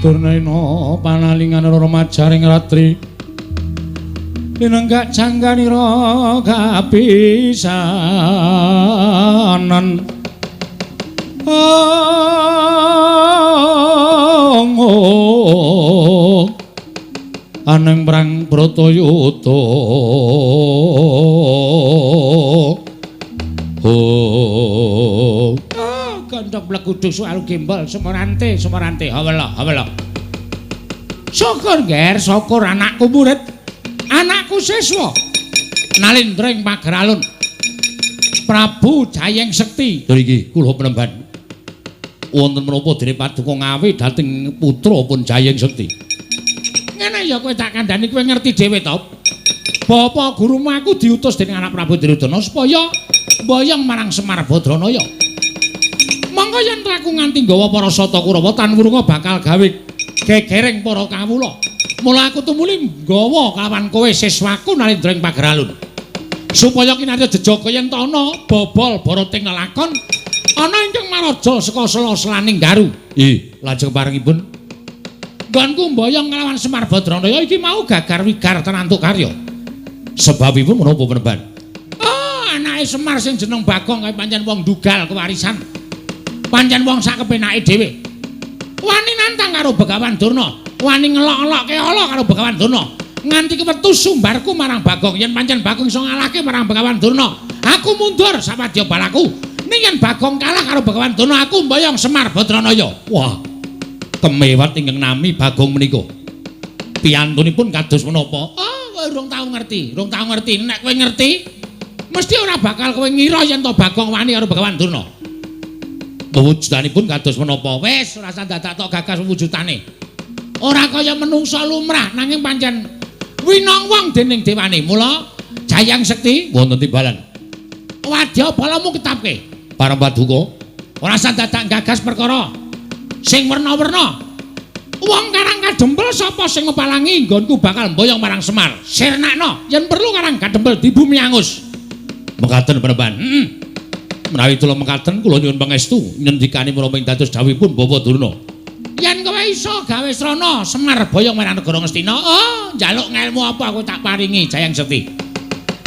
Durnaina panalingan remajaring ratri linenggak jangganira kapisanan. Aneng perang Bratayuda. Oh, gandhok bleguduk suaru gembol semorante semorante hawela hawela. Syukur ger, syukur anakku murid, anakku siswa nalindra ing pager alun Prabu Jayeng Sekti. Nggih, kula penemban. Wonten menapa dene paduka ngawe dhateng putra pun Jayeng Sekti? Ngene ya kowe tak kandhani, kowe ngerti dhewe to. Bapak gurumu aku diutus dening anak Prabu Duryudana supaya mboyong marang Semar Badranaya. Monggo yen aku nganti nggawa para sata Kurawa tan wurunga bakal gawe gegereng para kawula. Mula aku tumuli nggawa kawan kowe siswaku nalindra ing pager alun. Supaya kinarya jejaga yen ta ana bobol barating lelakon ana ingkang maraja saka sela-selaning garu. Ih, lajeng parengipun nggonku mboyong nglawan Semar Badranaya iki mau gagar wigar tenantuk karya. Sebabipun menapa penemban? Oh, anake Semar sing jeneng Bagong kae pancen wong dugal kewarisan. Pancen wong sak kepenake dhewe. Wani nantang karo Begawan Durna, wani ngelok-elokke ala karo Begawan Durna. Nganti kewetu sumbarku marang Bagong, yen pancen Bagong iso ngalahke marang Begawan Durna, aku mundur sawadya balaku. Ning yen Bagong kalah karo Begawan Durna, aku mboyong Semar Badranaya. Wah, kemewat ingkang nami Bagong menika. Piyantunipun kados menapa? Oh, kowe urung tau ngerti, urung tau ngerti. Nek kowe ngerti, mesti ora bakal kowe ngira yen to Bagong wani karo Begawan Durna. Wujudanipun kados menapa? Wis ora usah dadak tok gagas wujudane. Ora kaya menungsa lumrah nanging pancen winong wong dening dewane. Mula Jayang Sekti wonten timbalan. Wadya balamu ketapke. Para paduka, ora usah dadak gagas perkara sing werna-werna. Wong Karang Kadempel sapa sing ngepalangi nggonku bakal mboyong marang Semar. Sirnakno yen perlu Karang Kadempel dibumi angus. Mekaten Panembahan. Heeh. Menawi kula mekaten kula nyuwun pangestu ngendikane menapa ing dados dawuhipun Bapak Durna. Yen kowe iso gawe srana Semar boyong marang negara Ngastina, oh njaluk ngelmu apa aku tak paringi Jayang Sekti.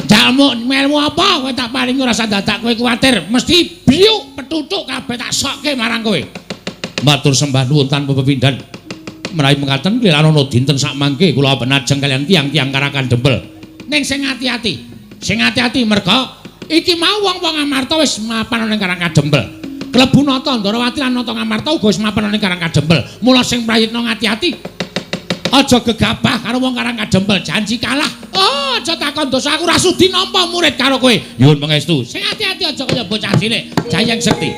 Njaluk ngelmu apa kowe tak paringi ora usah dadak kowe kuwatir, mesti biuk petutuk kabeh tak sokke marang kowe. Matur sembah nuwun tanpa pepindhan. Menawi mekaten kliranana dinten sakmangke kula benajeng kaliyan tiyang-tiyang Karakan Dempel. Ning sing ati-ati, sing ati-ati merga iki mau wong-wong Amarta wis mapan ning Karang Kadempel. Klebu Nata Ndorowati lan Nata Ngamarta uga wis mapan ning Karang Kadempel. Mula sing prayitna ati-ati. Aja gegabah karo wong Karang Kadempel, janji kalah. Oh, aja takon dosa aku ora sudi nampa murid karo kowe. Nyuwun pangestu. Sing ati-ati aja kaya bocah cilik, Jayang Sekti.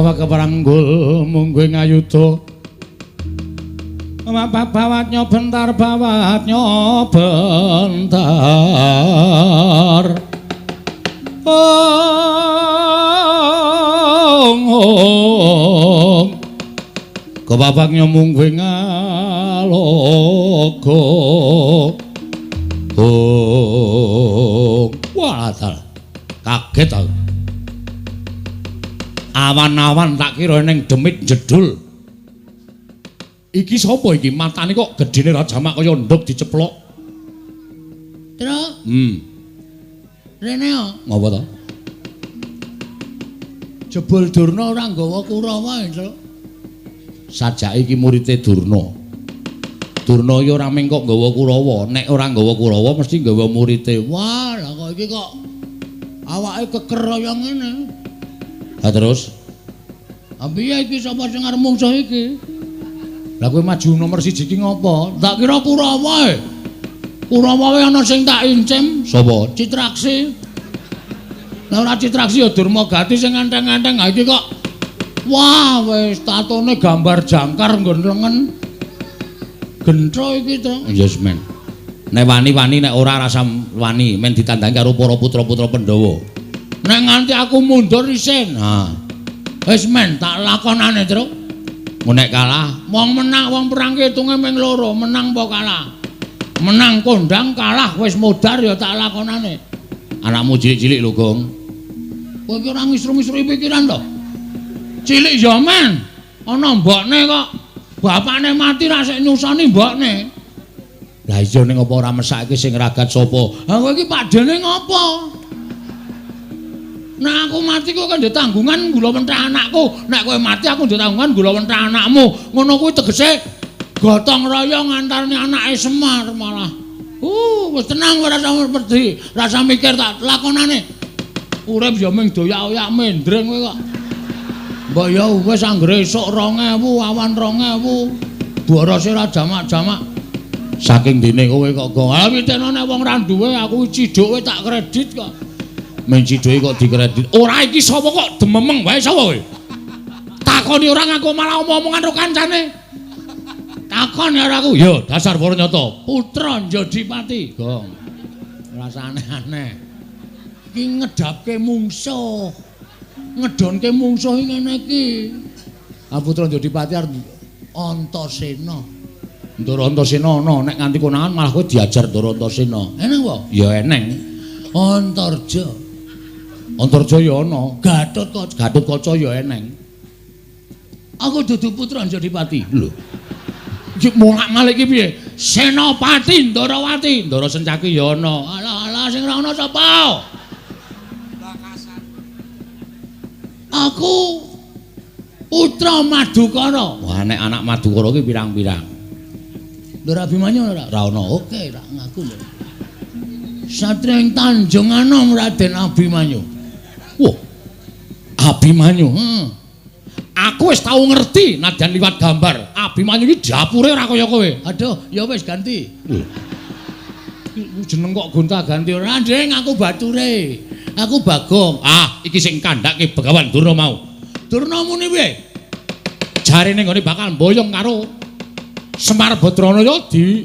Keparanggul mungguh ngayuda bawatnya bentar bawatnya bentar ong ong kebabaknya mungguh ngalogo ong. Wah, kaget aku. Awan-awan tak kira ning demit jedul. Iki sapa iki? Matane kok gedene ra jamak kaya nduk diceplok. Tru. Rene yo. Ngopo to? Jebul Durna ora nggawa Kurawa, Tru. Sajake iki murite Durna. Durna iki ora mung kok nggawa Kurawa, nek ora nggawa Kurawa mesti nggawa murite. Wah, lah kok iki kok awake keker kaya ngene. Lah terus? Ha piye iki sapa sing arep mungsuh iki? Lah kowe maju nomor 1 iki ngopo? Tak kira Kurawa e. Kurawa wae ana sing tak incim. Sapa? Citraksi. Lah ora Citraksi ya Durmagati sing enteng-enteng. Ha iki kok wah wis tatone gambar jangkar nggon lengen. Gentro iki to. Yes men. Nek wani-wani nek ora rasa wani men ditandangi karo para putra-putra Pandhawa. Nek nganti aku mundur isin. Ha. Wis men tak lakonane, Truk. Mun nek kalah, wong menang wong perang ki hitunge ming loro, menang apa kalah. Menang kondang, kalah wis modar ya tak lakonane. Anakmu cilik-cilik lho, Gong. Kowe iki ora ngisru-ngisru pikiran to? Cilik ya men. Ana mbokne kok. Bapakne mati ra sik nyusoni mbokne. Lah iya ning apa ora mesake sing ragat sapa? Ha kowe iki pakdene ngopo? Nek aku mati kowe kan ndek tanggungan gula mentah anakku. Nek kowe mati aku ndek tanggungan gula mentah anakmu. Ngono kuwi tegese gotong royong antarane anake Semar malah. Wis tenang ora usah wedi, rasa mikir tak lakonane. Urip ya mung doyak-oyak mendreng kowe kok. Mbok ya wis anggere esuk 2000, awan 2000. Borose ora jamak-jamak. Saking dene kowe kok gong. Ha witene nek wong ra duwe aku cidhuke tak kredit kok. Men cidhuke kok dikredit. Ora iki sapa kok dememeng wae sapa kowe? Takoni ora ngaku malah omong-omongan karo kancane. Takon karo aku. Ya dasar para nyata. Putra Njodipati, Gong. Ora aneh-aneh. Iki ngedapke mungsuh. Ngedonke mungsuh ngene iki. Ah putra Jodipati arep Antasena. Ndara Antasena ana, nek nganti konangan malah kowe diajar Ndara Antasena. Eneng apa? Ya eneng. Antarja. Antarja ya ana. Gatotkaca, Gatotkaca ya eneng. Aku dudu putra Jodipati. Lho. Iki molak-malik iki piye? Senopati Ndarawati, Ndara Sencaki ya ana. Alah alah sing ora ana sapa? Bakasan. Aku putra Madukara. Wah nek anak Madukara ki pirang-pirang. Ndara Abimanyu ora? Ora ana. Oke, ra ngaku lho. Satria ing Tanjung Anom Raden Abimanyu. Wah. Abimanyu, heeh. Aku wis tau ngerti nadyan liwat gambar. Abimanyu iki dapure ora kaya kowe. Aduh, ya wis ganti. Lho. Jeneng kok gonta-ganti ora, Ndeng, aku bature. Aku Bagong. Ah, iki sing kandhake Begawan Durna mau. Durna muni piye? Jarene nggone bakal mboyong karo Semar Badranaya di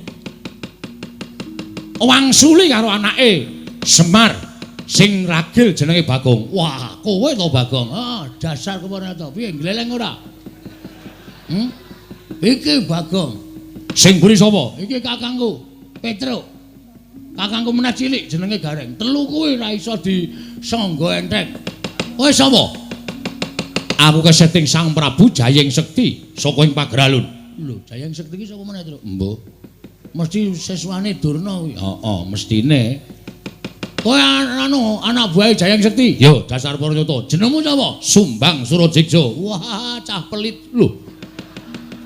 wangsuli karo anake Semar sing ragil jenenge Bagong. Wah, kowe to Bagong. Ah, dasar kepana to. Piye gleleng ora? Iki Bagong. Sing mburi sapa? Iki kakangku, Petruk. Kakangku meneh cilik jenenge Gareng. Telu kuwi ora iso disangga enteng. Kowe sapa? Aku keseting Sang Prabu Jayeng Sekti saka ing Pageralun. Lho, Jayeng Sekti iki saka meneh, Truk? Mbuh. Mesti siswane Durna kuwi. Heeh, mestine. Kowe anu anak buahe Jayeng Sekti? Yo, dasar Paranyata. Jenengmu sapa? Sumbang Surajeksa. Wah, cah pelit. Lho.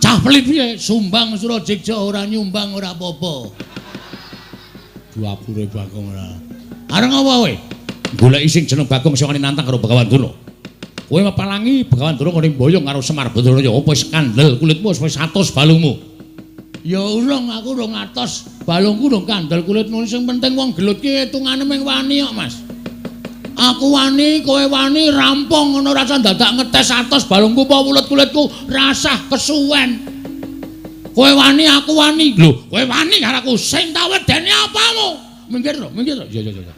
Cah pelit piye? Sumbang Surajeksa ora nyumbang ora apa-apa. Dapure Bagong ora. Areng apa kowe? Goleki sing jeneng Bagong sing wani nantang karo Begawan Durna. Kowe mepalangi Begawan Durna ngene mboyong karo Semar Badranaya. Apa wis kandel kulitmu wis 100 balungmu? Ya urung, aku urung atos. Balungku urung kandel kulitmu. Sing penting wong gelut ki hitungane mung wani kok, Mas. Aku wani, kowe wani, rampung ngono rasa dadak ngetes atos balungku apa wulet kulitku rasah kesuwen. Kowe wani, aku wani. Lho, kowe wani karo aku sing tak wedeni apamu? Minggir to, minggir to. Iya, iya, iya.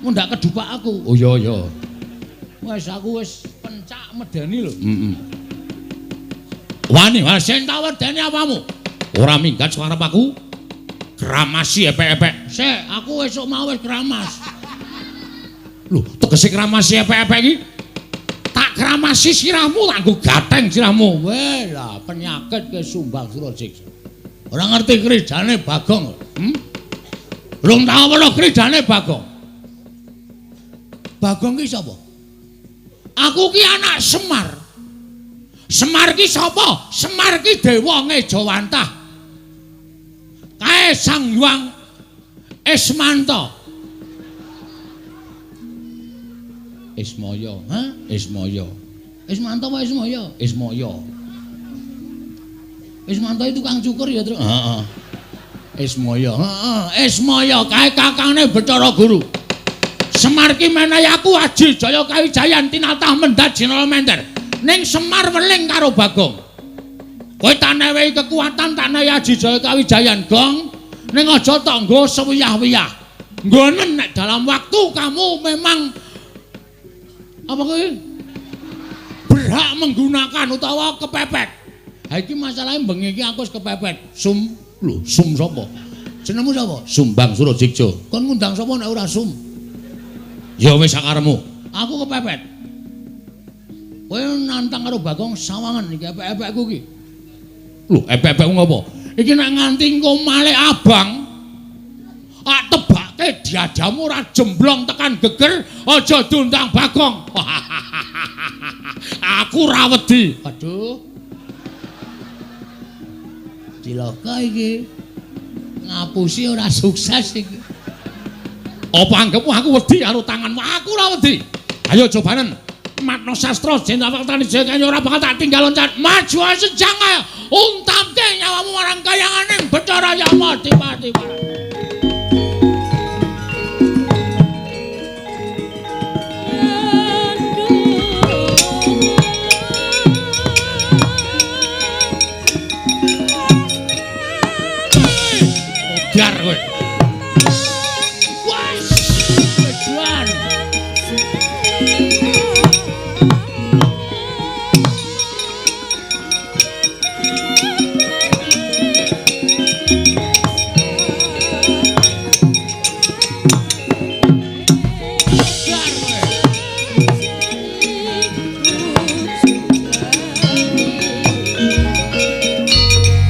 Mundak kedupak aku. Oh iya, iya. Wis aku wis pencak medeni lho. Heeh. Wani, wah sing tak wedeni apamu? Ora minggat suarep aku. Kramasi epek-epek. Sik, aku esuk mau wis kramas. Lho, tegese kramasi epek-epek iki? Tak kramasi sirahmu, tak nggo gateng sirahmu. Weh lah, penyakit ke Sumbang Surajeksa. Ora ngerti krijane Bagong. Rung tau weruh krijane Bagong. Bagong ki sapa? Aku ki anak Semar. Semar ki sapa? Semar ki dewa ngejawantah. Kae Sang Hyang Ismanta. Ismaya, ha? Ismaya. Ismanta apa Ismaya? Ismaya. Ismanta itu tukang cukur ya, Truk? Heeh. Ismaya, heeh. Ismaya kae kakangne Bathara Guru. Semar ki menehi aku aji jaya kawijayan tinatah mendhat jinala mender. Ning Semar weling karo Bagong. Kowe tak newehi kekuatan, tak newehi aji jaya kawijayan, Gong. Ning aja tok nggo sewiyah-wiyah. Nggonen nek dalam waktu kamu memang apa kuwi? Berhak menggunakan utawa kepepet. Ha iki masalahe bengi iki aku wis kepepet. Sum, lho, Sum sapa? Jenengmu sapa? Sumbang Surajeksa. Kon ngundang sapa nek ora Sum? Ya wis sakaremu. Aku kepepet. Kowe nantang karo Bagong sawangan iki epek-epekku iki. Lho, epek-epekku ngopo? Iki nek nganti engko malik abang, tak tebake diadamu ora jemblong tekan geger, aja diundang Bagong. Aku ora wedi. Aduh. Cilaka iki. Ngapusi ora sukses iki. Apa anggepmu aku wedi karo tanganmu? Aku ora wedi. Ayo cobanen. Matno sastra jeneng tani jaya ora bakal tak tinggal loncat. Maju sejang ayo. Untamke nyawamu marang kayanganing Bathara Yama Dipati. Modar kowe. Wes, weduan.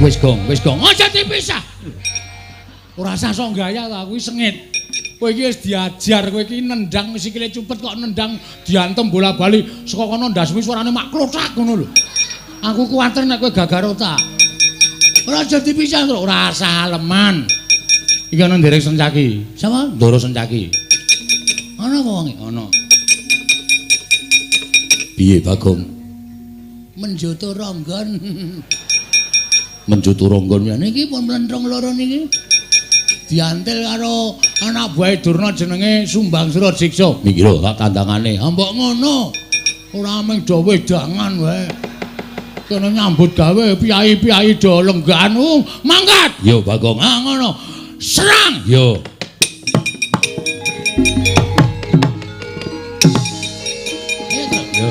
Wis gong, wis gong. Aja dipisah. Ora usah sok gaya ta, kuwi sengit. Kowe iki wis diajar, kowe iki nendang sikile cupet kok nendang diantem bola-bali saka kono ndasmu suarane mak klothak ngono lho. Aku kuwatir nek kowe gagar otak. Ora aja dipisah, ora usah aleman. Iki ana nderek Sencaki. Sapa? Ndoro Sencaki. Ana apa wonge? Ana. Piye Bagong? Menjoto ronggon. Menjoto ronggon ya niki pun mlentrung loro niki. Diantil karo anak buahe Durna jenenge Sumbang Surajiksa. Niki lho tak tandangane. Ha mbok ngono. Ora mung do wedangan wae. Kene nyambut gawe piyai-piyai do lenggahan. Mangkat. Yo Bagong. Ha ngono. Serang. Yo. Yo.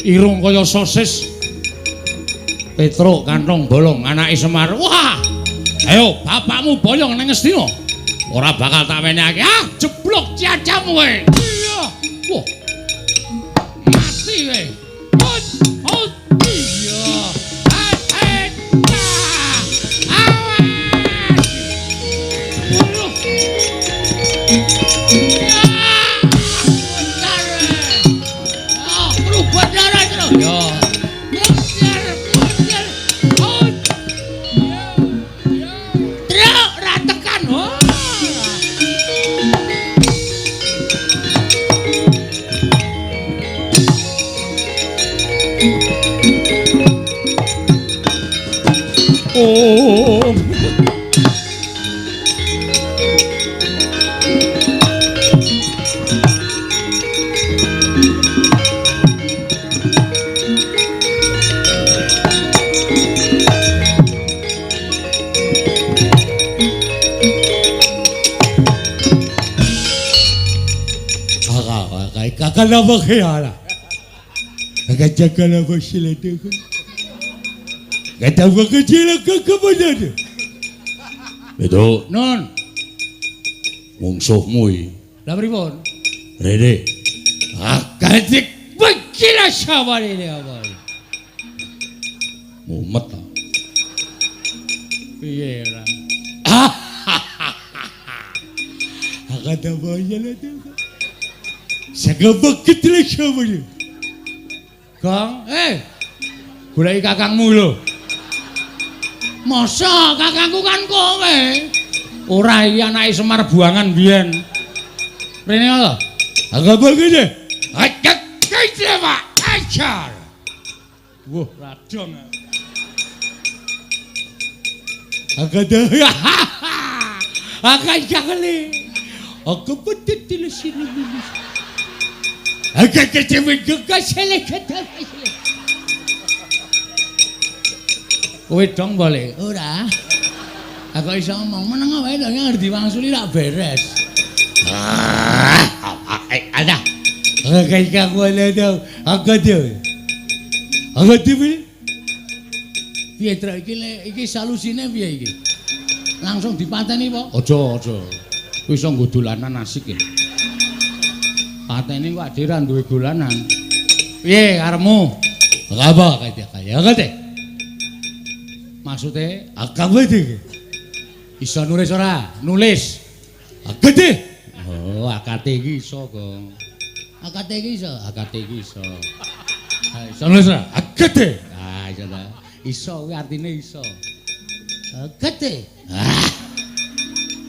Irung kaya sosis. Petruk kantong bolong anake Semar. Wah. Ayo bapakmu boyong nang Ngastina. Ora bakal tak wenehake. Ah, jeblok ciacamu kowe. Iya. Wah. Mati kowe. Hot, hot. Iya. Ah, awas. Buruh. Truk ra tekan. Kakala bakhala. Kakala basilete. Kata bakacila kakabadan. Beto, Nun. Mungsuhmu iki. Lah pripun? Rene. Akadik bakila sawarene apa? Mumet ta. Piye ora? Akada bayalete. Sagabakitla sawarene. Gong, goleki kakangmu lho. Masa kakangku kan kowe? Ora iki anake Semar buangan biyen. Rene lho. Agabakite. Ajak kecewa ajar. Wah, radong. Akada. Akajakle. Akabetil sini. Akakecewe gekasele kata. Kowe dong boleh? Ora. Aku iso ngomong meneng wae lho ngerti wangsuli rak beres. Ada. Piye Truk iki iki solusine piye iki? Langsung dipateni apa? Aja, aja. Kuwi iso nggo dolanan asik iki. Pateni kok adhe ra duwe dolanan. Piye karepmu? Apa kaya kaya. Maksude akawete. Iso nulis ora? Nulis. Akate. Oh, akate iki iso, Gong. Akate iki iso, akate iki iso. Ha, iso nulis ora? Akate. Ah, iso ta. Iso kuwi artine iso. Akate. Ah.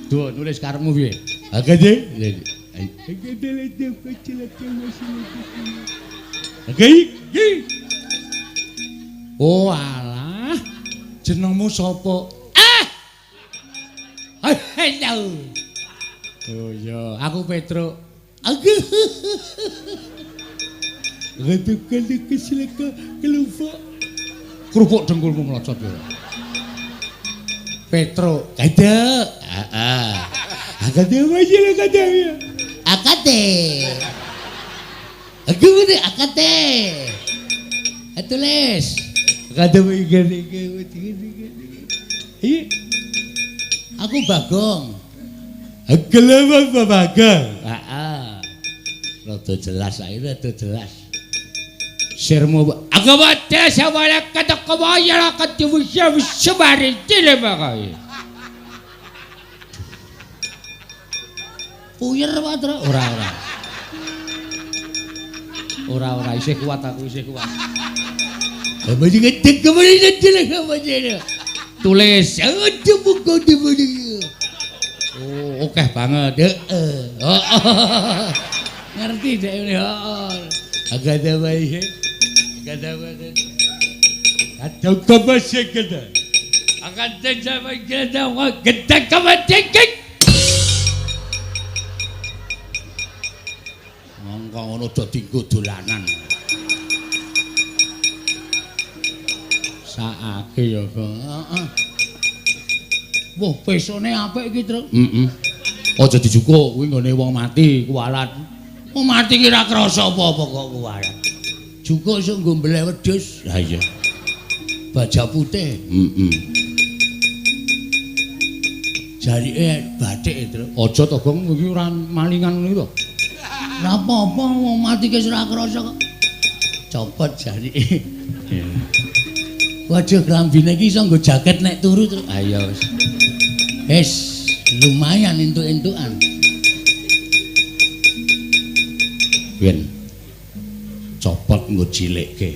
Duh, nulis karepmu piye? Akate. Akate. Oh, alah. Jenengmu sapa? Ah! Halo. Oh iya, aku Petruk. Aku. Kerupuk. Kerupuk dengkulmu mlocot ya. Petruk. Kada. Heeh. Akade wae akade. Akate. Aku ngene akate. Tulis. Akade wae gede. Iya. Aku Bagong. Akelewang Bagong. Heeh. Rada jelas saiki rada jelas. Sirmu aku wae sawala katakawaya katiwusya sebari dilebakae. Puyer wae, Truk. Ora ora. Ora ora isih kuat aku isih kuat. Tulis. Oh, akeh banget. Heeh. Ngerti dek ini, heeh. Agada wae. Agada wae. Atau kebasek kita. Agada jawa gada wa gada kebasek. Mongko ngono do dinggo dolanan. Saake ya, Kang. Heeh. Wah, pesone apik iki, Truk. Heeh. Aja dijukuk kuwi nggone wong mati kuwalat. Wong mati ki ora krasa apa-apa kok kuwalat. Jukuk iso nggo mbeleh wedhus. Lah iya. Baja putih. Heeh. Jarike bathik, Truk. Aja to, Gong, iki ora malingan ngono to. Ora apa-apa wong mati ki ora krasa kok. Copot jarike. Waduh, klambine iki iso nggo jaket nek turu, Truk. Ayo wis. Wis, lumayan entuk-entukan. Ben copot nggo cilikke.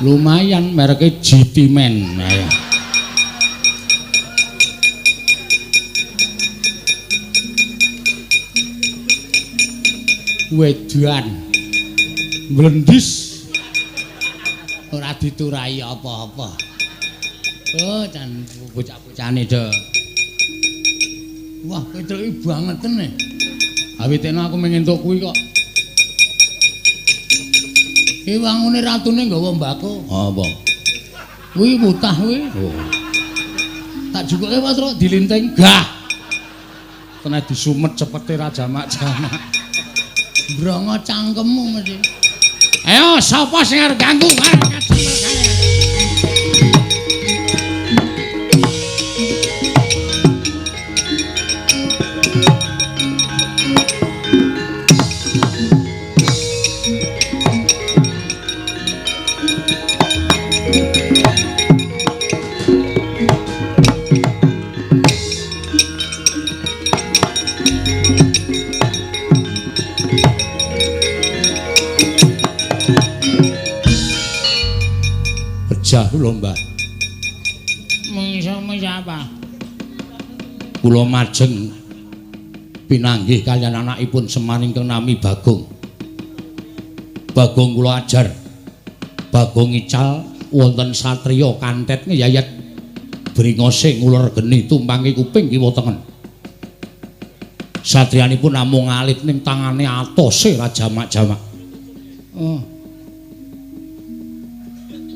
Lumayan mereke GT Man. Ayo. Wedan mlendis ora diturai apa-apa. Oh, jan bocah-bocahane do. Wah, Petruk iki bangeten e. Awitene aku mung entuk kuwi kok. Iki wangune ratune nggawa mbako. Apa? Kuwi mutah kuwi. Oh. Tak jukuke Pak Truk dilinting. Gah. Kena disumet cepete ra jamak-jamak. Mbrongo cangkemmu mesti. Ayo sapa sing arep ganggu Karang Kadempel kae? Pejah kula, Mbah. Mungsuhmu sapa? Kula majeng pinanggih kaliyan anakipun Semar ingkang nami Bagong. Bagong kula ajar. Bagong ical wonten satriya kantet ngeyayat bringose nguler geni tumpangi kuping kiwa tengen. Satriyanipun namung alit ning tangane atose ra jamak-jamak. Oh.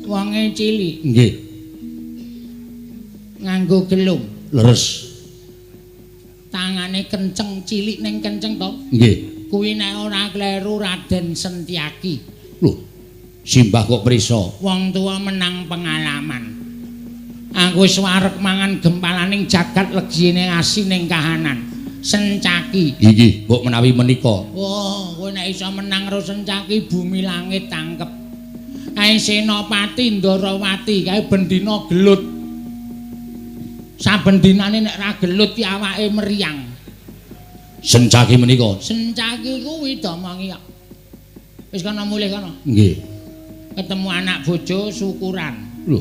Wonge cilik. Nggih. Nganggo gelung. Leres. Tangane kenceng, cilik ning kenceng to? Nggih. Kuwi nek ora kleru Raden Sentiaki. Lho, simbah kok prisa? Wong tuwa menang pengalaman. Aku wis wareg mangan gempalaning jagat legine asining kahanan. Sencaki. Inggih, mbok menawi menika. Wah, kowe nek iso menang karo Sencaki bumi langit tangkep. Kae Senopati Ndarawati kae bendina gelut. Saben dinane nek ra gelut ki awake meriang. Sencaki menika. Sencaki kuwi domongi kok. Wis kono mulih kono. Nggih. Ketemu anak bojo syukuran. Lho.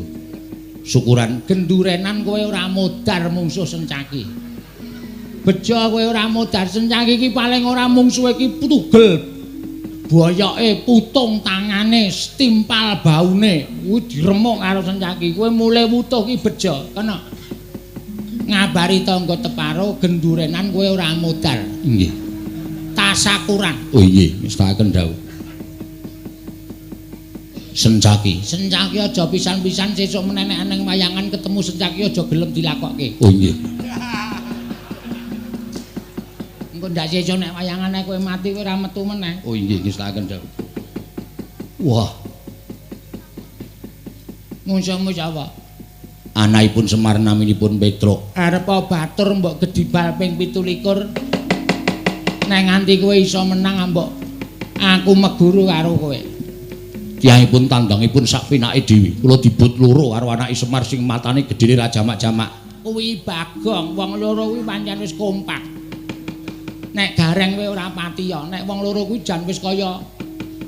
Syukuran gendurenan kowe ora modar mungsuh Sencaki. Bejo kowe ora modar Sencaki iki paling ora mungsuhe iki tugel. Boyoke putung tangane, timpal baune, kuwi diremuk karo Sencaki. Kowe mulih wutuh ki bejo, kena. Ngabari tangga teparo gendurenan kowe ora modar. Nggih. Tasakuran. Oh nggih, ngestakaken dawuh. Sencaki. Sencaki aja pisan-pisan sesuk menenek ning wayangan ketemu Sencaki aja gelem dilakokke. Oh nggih. Engko ndak sesuk nek wayangane kowe mati kowe ora metu meneh. Oh nggih, ngestakaken dawuh. Wah. Mungsuhmu sapa? Anakipun Semar naminipun Petruk. Arep batur mbok gedibal ping 27. Nek nganti kowe iso menang mbok aku meguru karo kowe. Tiyangipun tandangipun sak pinake dhewe. Kula dibut loro karo anake Semar sing matane gedene ra jamak-jamak. Kuwi Bagong, wong loro kuwi pancen wis kompak. Nek gareng kowe ora pati ya, nek wong loro kuwi jan wis kaya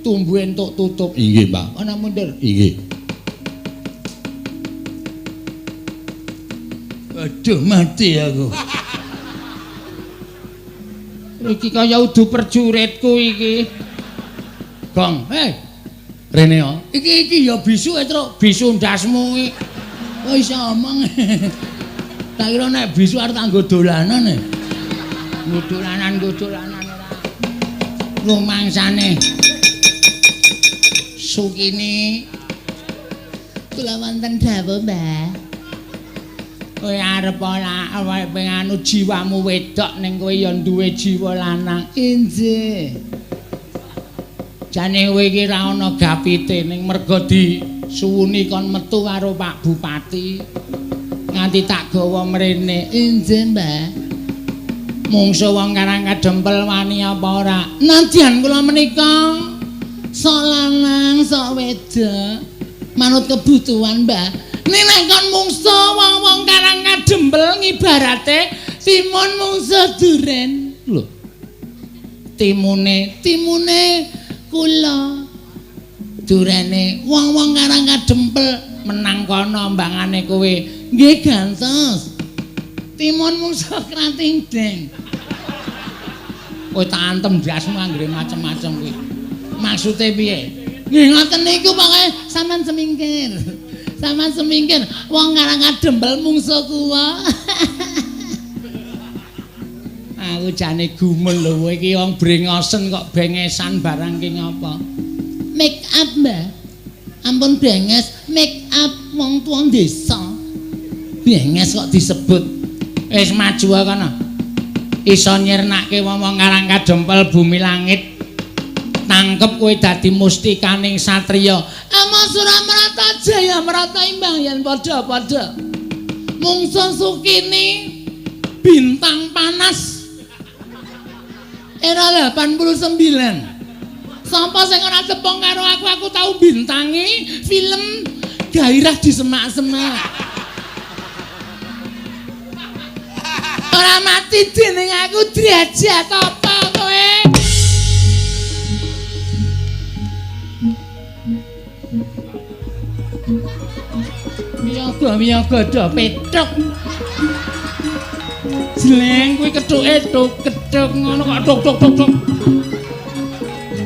tumbuhe entuk tutup. Inggih, Mbah. Ana mundur. Inggih. Aduh, mati aku. Iki kaya udu perjuritku iki. Gong, hei. Rene ya. Iki iki ya bisu e, Truk. Bisu ndasmu iki. Oh iso omong. Tak kira nek bisu arep tak nggo dolanan e. Nggo dolanan ora. Rumangsane. Sukini kula wonten dawuh, Mbah. Kowe arep ora awake penganu jiwamu wedok ning kowe ya duwe jiwa lanang. Injih. Jane kowe iki ra ana gapite ning merga disuwuni kon metu karo Pak Bupati. Nganti tak gawa mrene. Injih, Mbah. Mungsuh wong Karang Kadempel wani apa ora? Nadyan kula menika sok lanang sok wedok manut kebutuhan, Mbah. Nek kon mungsuh wong-wong Karang Kadempel ngibarate timun mungsuh duren. Lho. Timune, timune kula. Durene wong-wong Karang Kadempel menang kono mbangane kowe. Nggih gantos. Timun mungsuh krating deng. Kowe tak antem ndasmu anggere macem-macem kuwi. Maksude piye? Nggih ngoten niku pokoke sampean semingkir. Sampean semingkir wong Karang Kadempel mungsuh kula. Aku jane gumun lho kowe iki wong brengosen kok bengesan barang ki ngapa? Make up, Mbah. Ampun benges, make up wong tuwa desa. Benges kok disebut. Wis maju kono. Iso nyirnake wong-wong Karang Kadempel bumi langit. Tangkep kowe dadi mustikaning satriya. Ama Suramrata jaya mrata imbang yen padha-padha. Mungsuh Sukini bintang panas. Era 89. Sapa sing ora tepung karo aku, aku tau bintangi film Gairah di Semak-semak. Ora mati dening aku derajat apa kowe? Miyaga-miyaga do petruk. Jleng kuwi kethuke tuk kethuk ngono kok tuk tuk tuk tuk.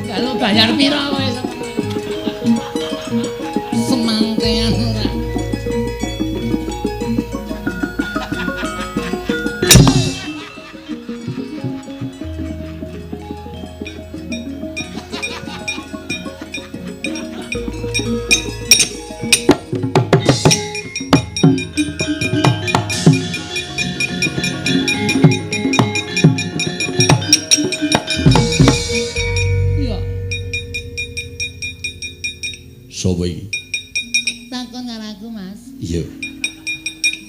Kalau bayar pira kowe? Semangkean ora. Sapa iki? Takon karo aku, Mas. Iya.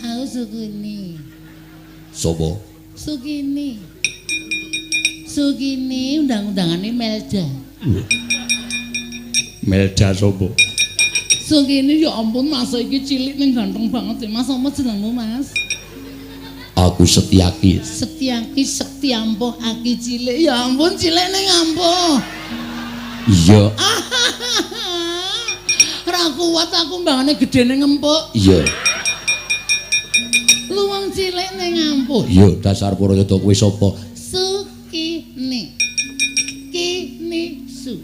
Aku Sukini. Sapa? Sukini. Sukini undang-undangane Melda. Melda sapa? Sukini ya ampun Mas iki cilik ning ganteng banget ya Mas. Apa jenengmu, Mas? Aku Setyaki. Setyaki sekti ampuh aki cilik. Ya ampun cilik ning ampuh. Iya. Ora kuat aku mbangane gedene ngempuk. Iya. Lu wong cilik ning ampuh. Iya, dasar Purayada kowe sapa? Sukini. Kini su.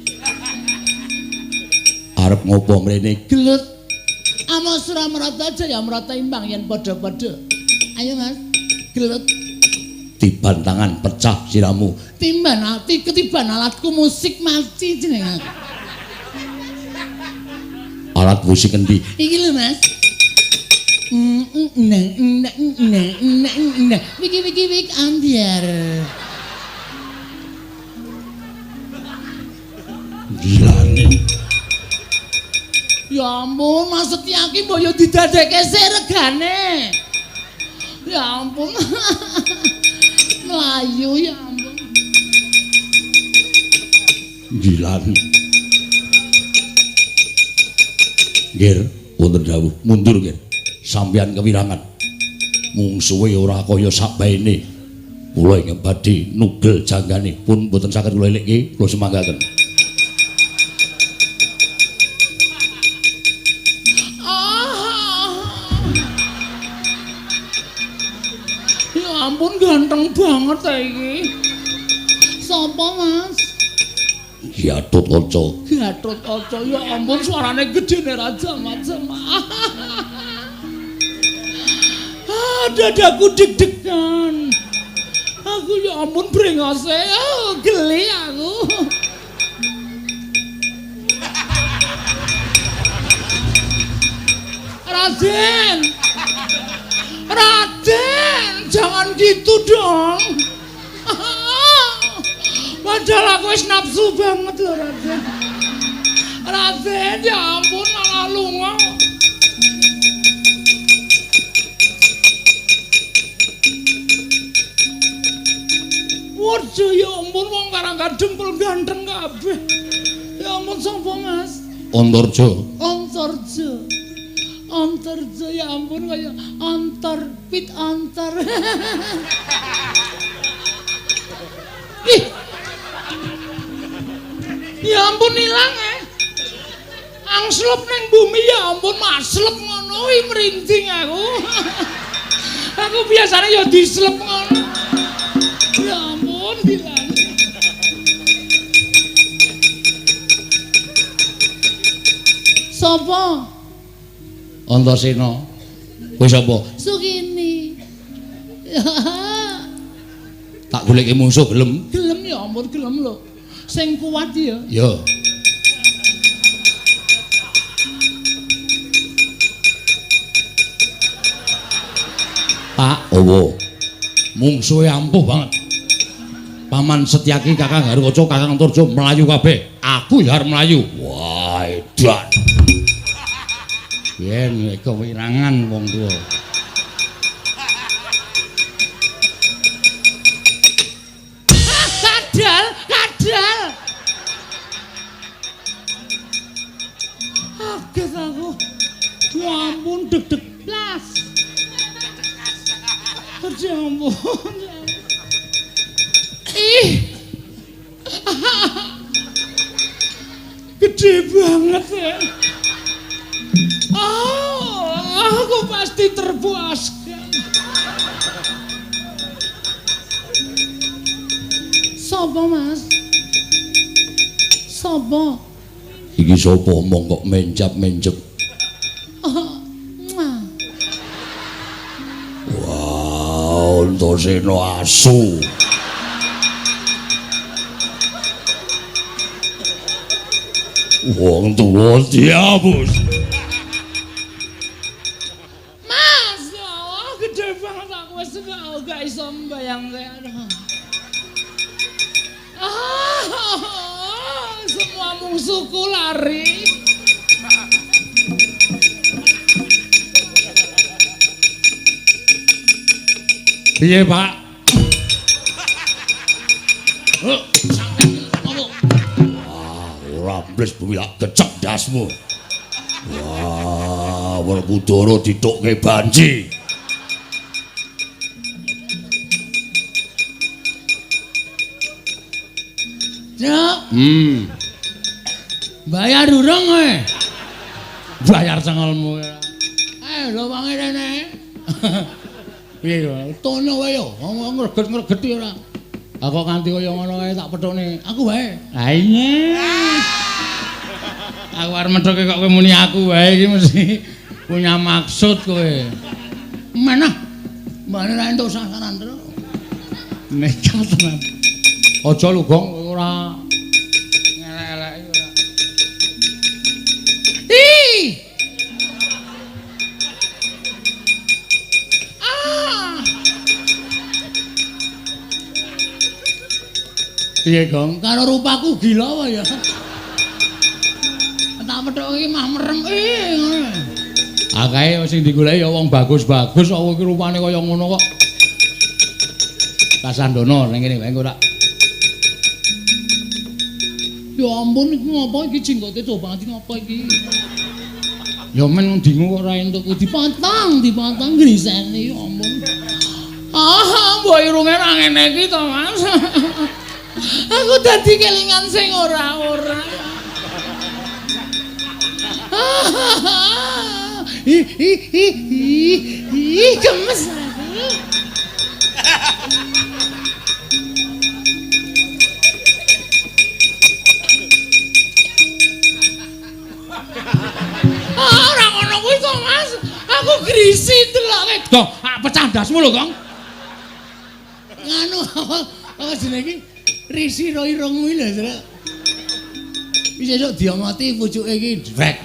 Arep ngopo mrene? Gelut. Ama Suramrata jaya mrata imbang yen padha-padha. Ayo Mas, gelut. Tiban tangan pecah siramu. Timban ati ketiban alatku musik mati jeneng aku. Alat musik endi? Iki lho Mas. Wiki wiki wik ambiar. Gilane. Ya ampun, Mas Setyaki mbok yo didadekke sik regane. Ya ampun. Melayu ya ampun. Gilane. Nggih, wonten dawuh, mundur nggih. Sampeyan kewirangan. Mungsuhe ora kaya sakbaene. Kula ingkang badhe nugel janggane pun mboten saged kula elikke, kula semanggaken. Ya ampun ganteng banget ta iki. Sapa, Mas? Gatotkaca. Gatotkaca, ya ampun suarane gedene raja macam. Ah, dadaku deg-degan. Aku ya ampun brengose, oh, geli aku. Raden. Raden, jangan gitu dong. Padahal aku wis nafsu banget lho, Raden. Raden, ya ampun malah lunga. Waduh, ya ampun wong Karang Kadempel ganteng kabeh. Ya ampun sapa, Mas? Antarja. Antarja. Antarja ya ampun kaya antar pit antar. Ih. Ya ampun ilang eh. Angslep ning bumi ya ampun maslep ngono kuwi merinding aku. Aku biasanya ya dislep ngono. Ya ampun bilang. Sopo? Antasena. Kowe sapa? Sukini. Tak goleki mungsuh gelem. Gelem ya ampun gelem lho. Sing kuat ya. Ya. Pak, owo. Mungsuhe ampuh banget. Paman Setyaki, Kakang Garukaca, Kakang Antarja mlayu kabeh. Aku ya arep mlayu. Wah, edan. Yen kewirangan wong tuwa. Kadal, kadal. Kaget aku. Ya ampun deg-deg blas. Ya ampun. Ih. Gede banget ya. Oh, aku pasti terpuaskan. Sopo, Mas? Sopo? Iki sapa omong kok menjap-menjep? Oh, muah. Wah, Antasena asu. Wong tuwa diapus. Mas, ya Allah, gede banget aku wis gak iso mbayangke. Aduh. Ah, semua musuhku lari. Piye, Pak? Wah, ora mbles bumi lak gecek ndasmu. Wah, Werkudara ditukke banci. Cuk. Bayar durung kowe? Bayar cengelmu. Lho wangi rene. Piye to? Tono wae yo, ngomong ngreget-ngregeti ora. Lah kok nganti kaya ngono kae tak pethukne. Aku wae. Lah iya. Aku arep methuke kok kowe muni aku wae iki mesti punya maksud kowe. Mana? Mbane ra entuk sasaran terus. Nekat tenan. Aja lho, Gong, kowe ora ngelek-eleki ora. Ih. Ah. Piye, Gong? Karo rupaku gila apa ya? Tak methuke iki mah merem ngono. Ah kae sing digoleki ya wong bagus-bagus kok iki rupane kaya ngono kok. Kasandono ning kene wae engko tak. Ya ampun iki ngopo iki jenggote dawa banget iki ngopo iki? Ya men dingu kok ora entuk dipotong, dipotong griseni ya ampun. Ah, mbok irunge ra ngene iki to, Mas. Aku dadi kelingan sing ora-ora. Ih ih ih ih ih gemes aku. Ah, ora ngono kuwi to, Mas. Aku grisi deloke. Gong, pecah ndasmu lho, Gong. Nganu apa jenenge iki? Risi ro irungmu lho, Truk. Wis esuk diomoti pucuke iki drek.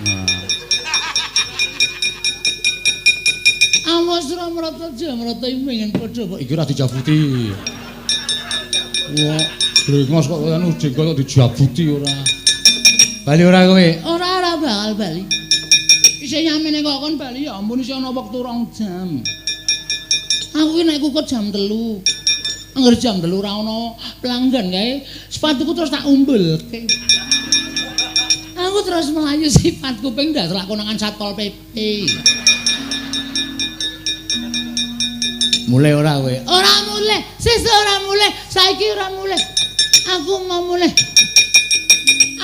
Awas ora mrata jamrata iki pengen padha kok iki ora dijabuti. Wah, brengos kok anu jenggot kok dijabuti ora. Bali ora kowe? Ora ora bakal bali. Isih nyamene kok kon bali ya ampun isih ana wektu 2 jam. Aku ki nek kukut jam 3. Angger jam 3 ora ana pelanggan kae, sepatuku terus tak umbulke. Aku terus mlayu sifat kuping ndak lakonangan Satpol PP. Mulai ora kowe? Ora mulai, sesuk ora mulai, saiki ora mulai. Aku mau mulai.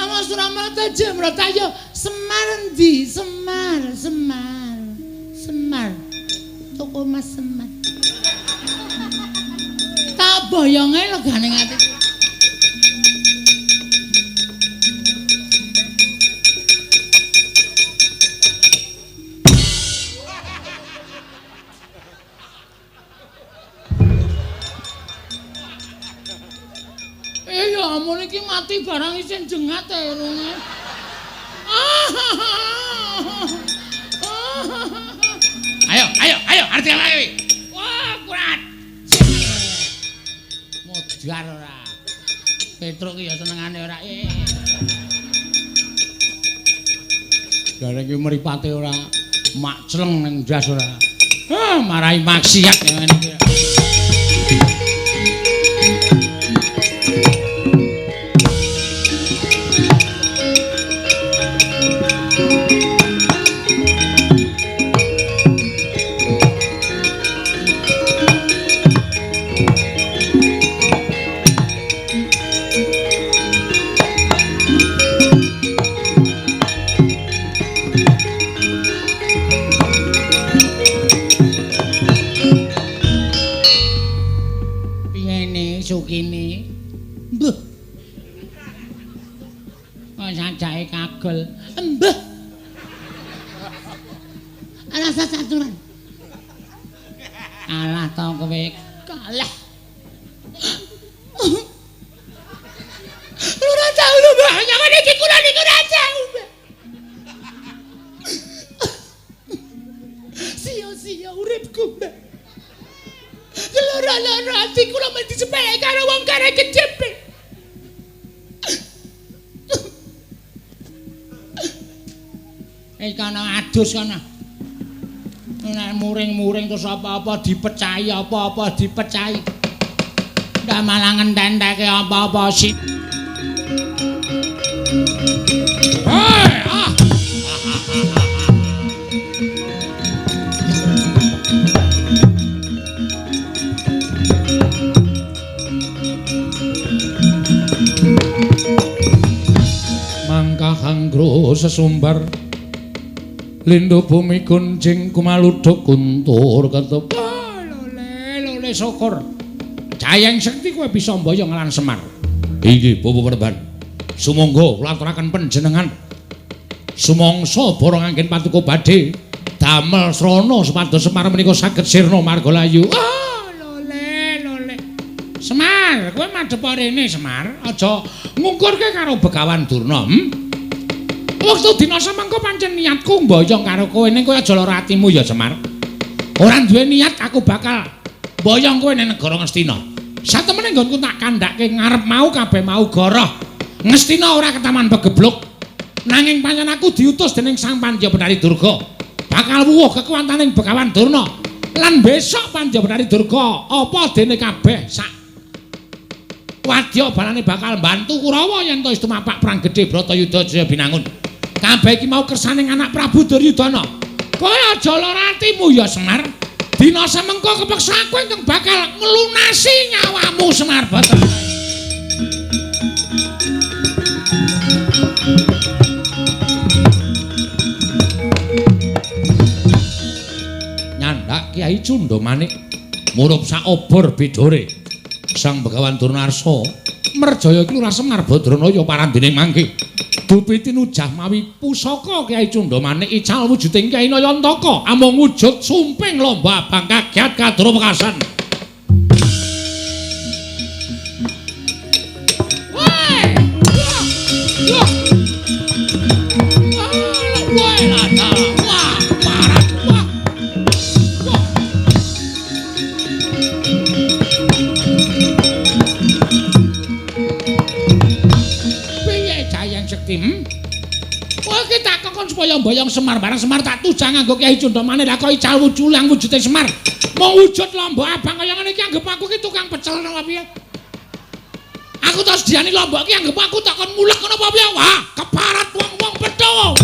Awas ora mrata jemrata yo Semar endi? Semar, Semar. Semar. Toko Mas Semar. Tak boyonge legane ati. Ya ampun iki mati barang isih jengat irunge. Ayo, ayo, ayo, arti ayo. Wah, kurat. Modar ora. Petruk ki ya senengane ora. Jare iki mripate ora makcleng ning ndas ora. Ah, marai maksiat ngene iki. Sukine. Mbah. Kok sajake kagel. Mbah. Rasa caturan. Alah to kowe kalah. Ora tau lho, Mbah. Jangan iki kula niku ora tau, Mbah. Sia-sia uripku, Mbah. Loro-loro ati kula mesti sepele karo wong kare kejepit. Kono adus kono. Nek muring-muring terus apa-apa dipecahi, apa-apa dipecahi. Ndak malah ngententekke apa-apa sih. Hei, ah. Mangkahangro sesumbar lindo bumi gunjing kumaluduk kuntur ketep. Lole lole syukur. Jayeng Sekti kowe bisa mboyong lan Semar. Inggih Bapak Perban. Sumangga kula aturaken panjenengan. Sumangsa borong anggen patuko badhe damel srana supados Semar menika saged sirna marga layu. Oh, lole lole. Semar, kowe madhep rene Semar, aja ngungkurke karo Begawan Durna. Wektu dina semengko pancen niatku mboyong karo kowe ning kowe aja lara atimu ya Semar. Ora duwe niat aku bakal mboyong kowe ning negara Ngastina. Satemene nggonku tak kandhake ngarep mau kabeh mau goroh. Ngastina ora ketaman pegebluk. Nanging pancen aku diutus dening Sang Pandya Benari Durga. Bakal wuwuh kekuwataning Begawan Durna. Lan besok Pandya Benari Durga apa dene kabeh sak wadya balane bakal mbantu Kurawa yen to wis tumapak perang gedhe Bratayuda Jaya Binangun. Kabeh iki mau kersaning anak Prabu Duryudana. Kowe aja lara atimu ya Semar. Dina semengko kepeksa aku ingkang bakal nglunasi nyawamu Semar Batra. Nyandak Kyai Cundamanik murup saobor bidore. Sang Begawan Durna Arsa merjaya iki Lurah Semar Badranaya parandene mangke. Dupi tinujah mawi pusaka Kyai Cundamanik ical wujuding Kyai Nayantaka amung wujud sumping lomba abang kagiat kadra wekasan. Supaya mboyong Semar barang Semar tak tujang nganggo Kyai Cundamane lah kok ical wujulang wujude Semar. Mung wujud lombok abang kaya ngene iki anggep aku ki tukang pecel napa piye? Aku terus diani lombok ki anggep aku tak kon mulek ngono apa piye? Wah, keparat wong-wong petho.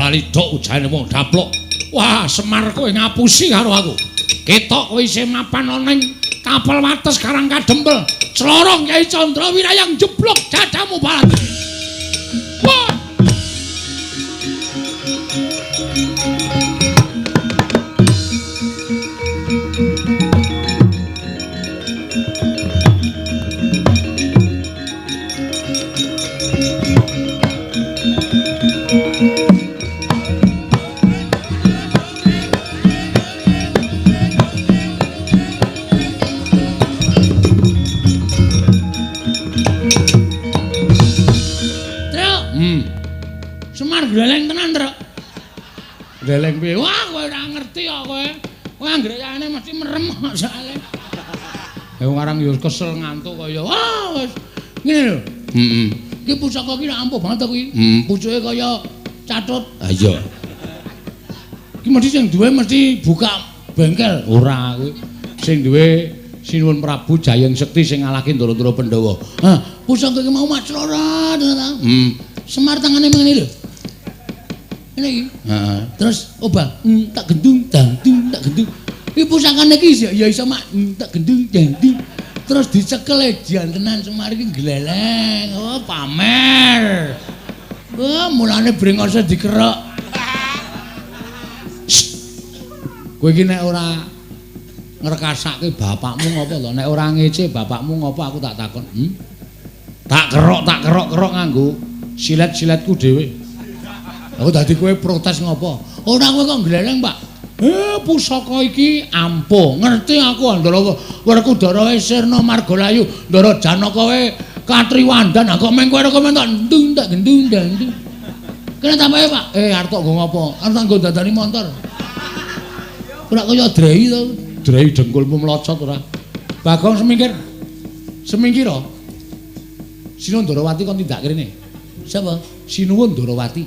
Lidok ujane wong daplok. Wah, Semar kowe ngapusi karo aku. Ketok kowe isih mapan ana ning kapal wates Karang Kadempel. Clorong Kyai Candra Wirayang jeblok dadamu balat. Wah. Gleleng piye? Wah, kowe ora ngerti kok kowe. Kowe anggere yane mesti merem soalé. Ya wong arang ya kesel ngantuk kaya wah wis ngene lho. Heeh. Iki pusaka iki ampuh banget to kuwi. Pucuke kaya catut. Ha iya. Iki mesti sing duwe mesti buka bengkel. Ora kuwi. Sing duwe Sinuwun Prabu Jayeng Sekti sing ngalahke Ndara-ndara Pandhawa. Hah, pusaka iki mau maclorot ta. Heeh. Semar tangane ngene lho. Ngene iki. Heeh. Terus obah, tak gendung, dang dung, tak gendung. Iki pusakane iki ya iso mak tak gendung, dang dung. Terus dicekel jan tenan Semar iki gleleng. Oh, pamer. Wah, mulane brengose dikerok. Kowe iki nek ora ngrekasake bapakmu ngopo to? Nek ora ngece bapakmu ngopo aku tak takon. Tak kerok-kerok nganggo silet-siletku dhewe. Aku dadi kowe protes ngopo? Ora kowe kok gleleng, Pak. Pusaka iki ampuh. Ngerti aku Ndara Werkudara wae Sirna Margalayu, Ndara Janaka wae Katriwandan. Kok meng kowe kok mentok ndung tak gendung ndang. Kena tambahe, Pak. Arep tok nggo ngopo? Arep tak nggo dandani montor. Ora kaya drei to. Drei dengkulmu mlocot ora. Bagong semingkir. Semingkir oh. Sinuwun Ndarawati kon tindak rene. Sapa? Sinuwun Ndarawati.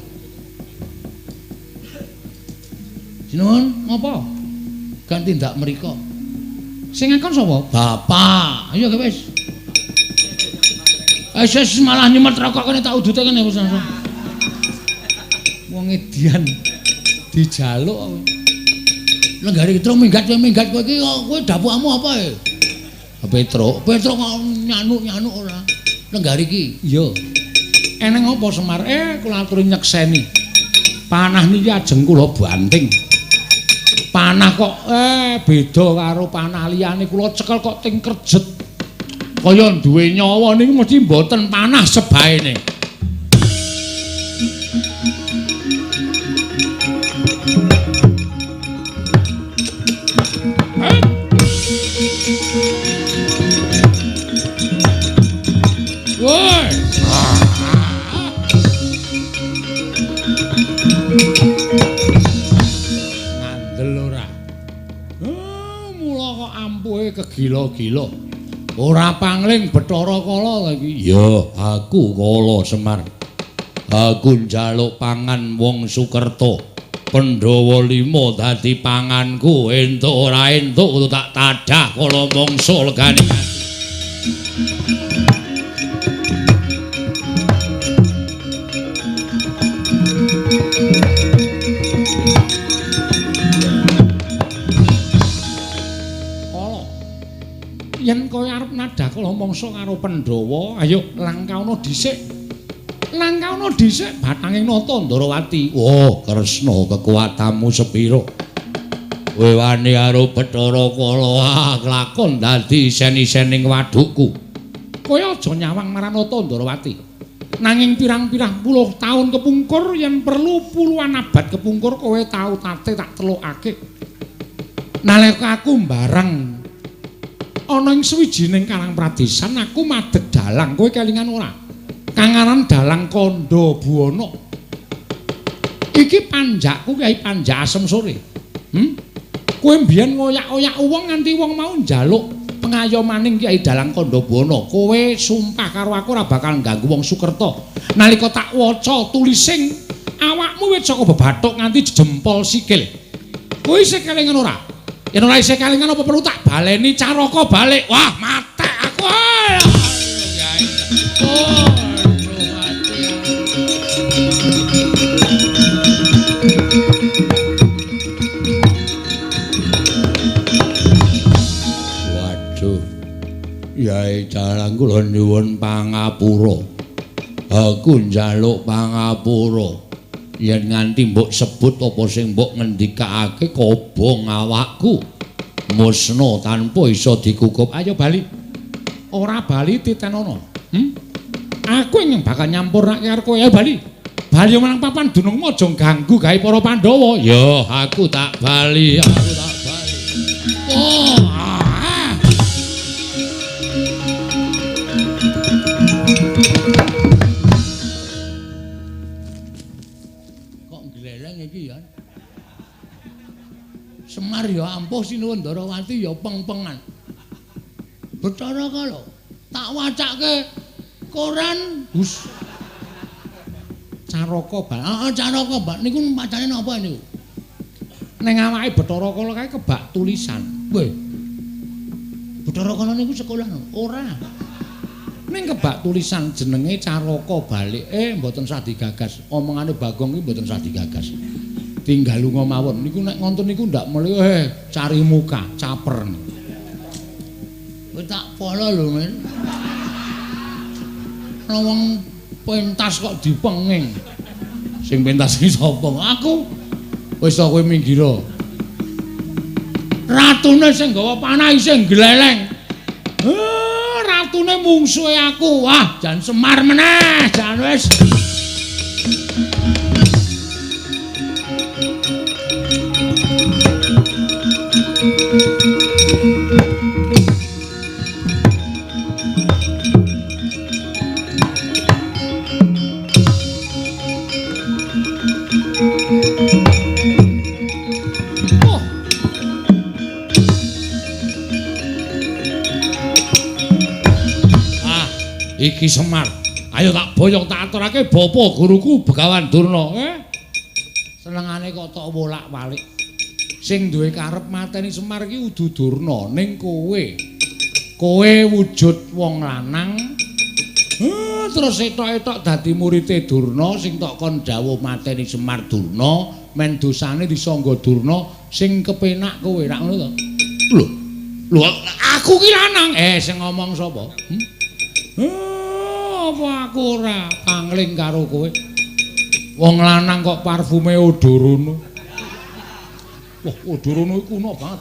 Sinuwun, ngopo? Kan tindak mriko. Sing ngakon sapa? Bapak. Ayo wis. Wis malah nyemet rokok kene tak udute kene wis langsung. Wong edian dijaluk. Lenggari Petruk minggat kowe minggat kowe iki kowe dapukmu apa e? Petruk, Petruk kok nyanuk-nyanuk ora. Lenggari iki. Iya. Eneng apa Semar? Kula aturi nyekseni. Panah niki ajeng kula banting. Panah kok beda karo panah liyane, kula cekel kok ting kerjet. Kaya duwe nyawa niki mesti mboten panah sebaene. Woi. Ngandel ora. Mula kok ampuhe kegila-gila. Ora pangling Bathara Kala iki. Ya, aku Kala Semar. Aku njaluk pangan wong Sukerta. Pandhawa 5 dadi panganku, entuk ora entuk kudu tak tadah kala mangsa legane. Kala, yen kowe arep nadah kala mangsa karo Pandhawa, ayo langkaono dhisik. Langkaono dhisik bathanging nata Ndarawati. Oh, Kresna, kekuatanmu sepiro? Kowe wani karo Bathara Kala, kelakon dadi isen-isening wadukku. Kowe aja nyawang marang nata Ndarawati. Nanging pirang-pirang puluh taun kepungkur yen perlu puluhan abad kepungkur kowe tau tate tak telukake. Nalika aku mbareng ana ing sawijining karang pradesan aku madeg dalang, kowe kelingan ora? Kang aran Dalang Kandha Buwana. Iki panjakku Kyai Panjak Asem Sore. Kowe mbiyen ngoyak-oyak wong nganti wong mau njaluk pengayomaning Kyai Dalang Kandha Buwana. Kowe sumpah karo aku ora bakal ngganggu wong Sukerta. Nalika tak waca tulising awakmu wis saka bebathuk nganti jempol sikil. Kowe isih kelingan ora? Yen ora isih kelingan apa perlu tak baleni caraka balik? Wah, matek aku. Oh. Waduh. Yai Dalang kula nyuwun pangapura. Aku njaluk pangapura. Yen nganti mbok sebut apa sing mbok ngendikake kobong awakku. Musna tanpa iso dikukup. Ayo bali. Ora bali titenono. Aku ingin bakal nyampurnake karo kowe. Ayo bali. Bali marang papan dunungmu aja ganggu gawe para Pandhawa. Ya, aku tak bali, aku tak bali. Oh. Kok gleleng iki ya? Semar ya ampuh, Sinuwun Ndarawati ya peng-pengan. Bathara Kala tak wacake koran Gus. Caraka bal. Heeh, caraka bal niku macane napa niku? Ning awake Bathara Kala kae kebak tulisan. Weh. Bathara Kala niku sekolah no? Ora. Ning kebak tulisan jenenge Caraka Balik. Mboten sah digagas. Omongane Bagong iki mboten sah digagas. Tinggal lunga mawon. Niku nek ngonten niku ndak melu cari muka, caper. Kowe tak polo lho, Men. Ana wong pentas kok dipenging. Sing pentas iki sapa? Aku. Wis ta kowe minggir. Ratune sing gawa panah isih gleleng. Ratune mungsuhe aku. Wah, jan Semar meneh, jan wis. Iki Semar. Ayo tak boyong tak aturake bapa guruku Begawan Durna. Senengane kok tok wolak-walik. Sing duwe karep mateni Semar iki udu Durna ning kowe. Kowe wujud wong lanang. Terus etok-etok dadi murite Durna sing tok kon dawuh mateni Semar Durna, men dosane disangga Durna sing kepenak kowe rak ngono to. Lho. Lho aku ki lanang. Sing ngomong sapa? Apa aku ora pangling karo kowe? Wong lanang kok parfume Odorono. Wah, Odorono iku kuno banget.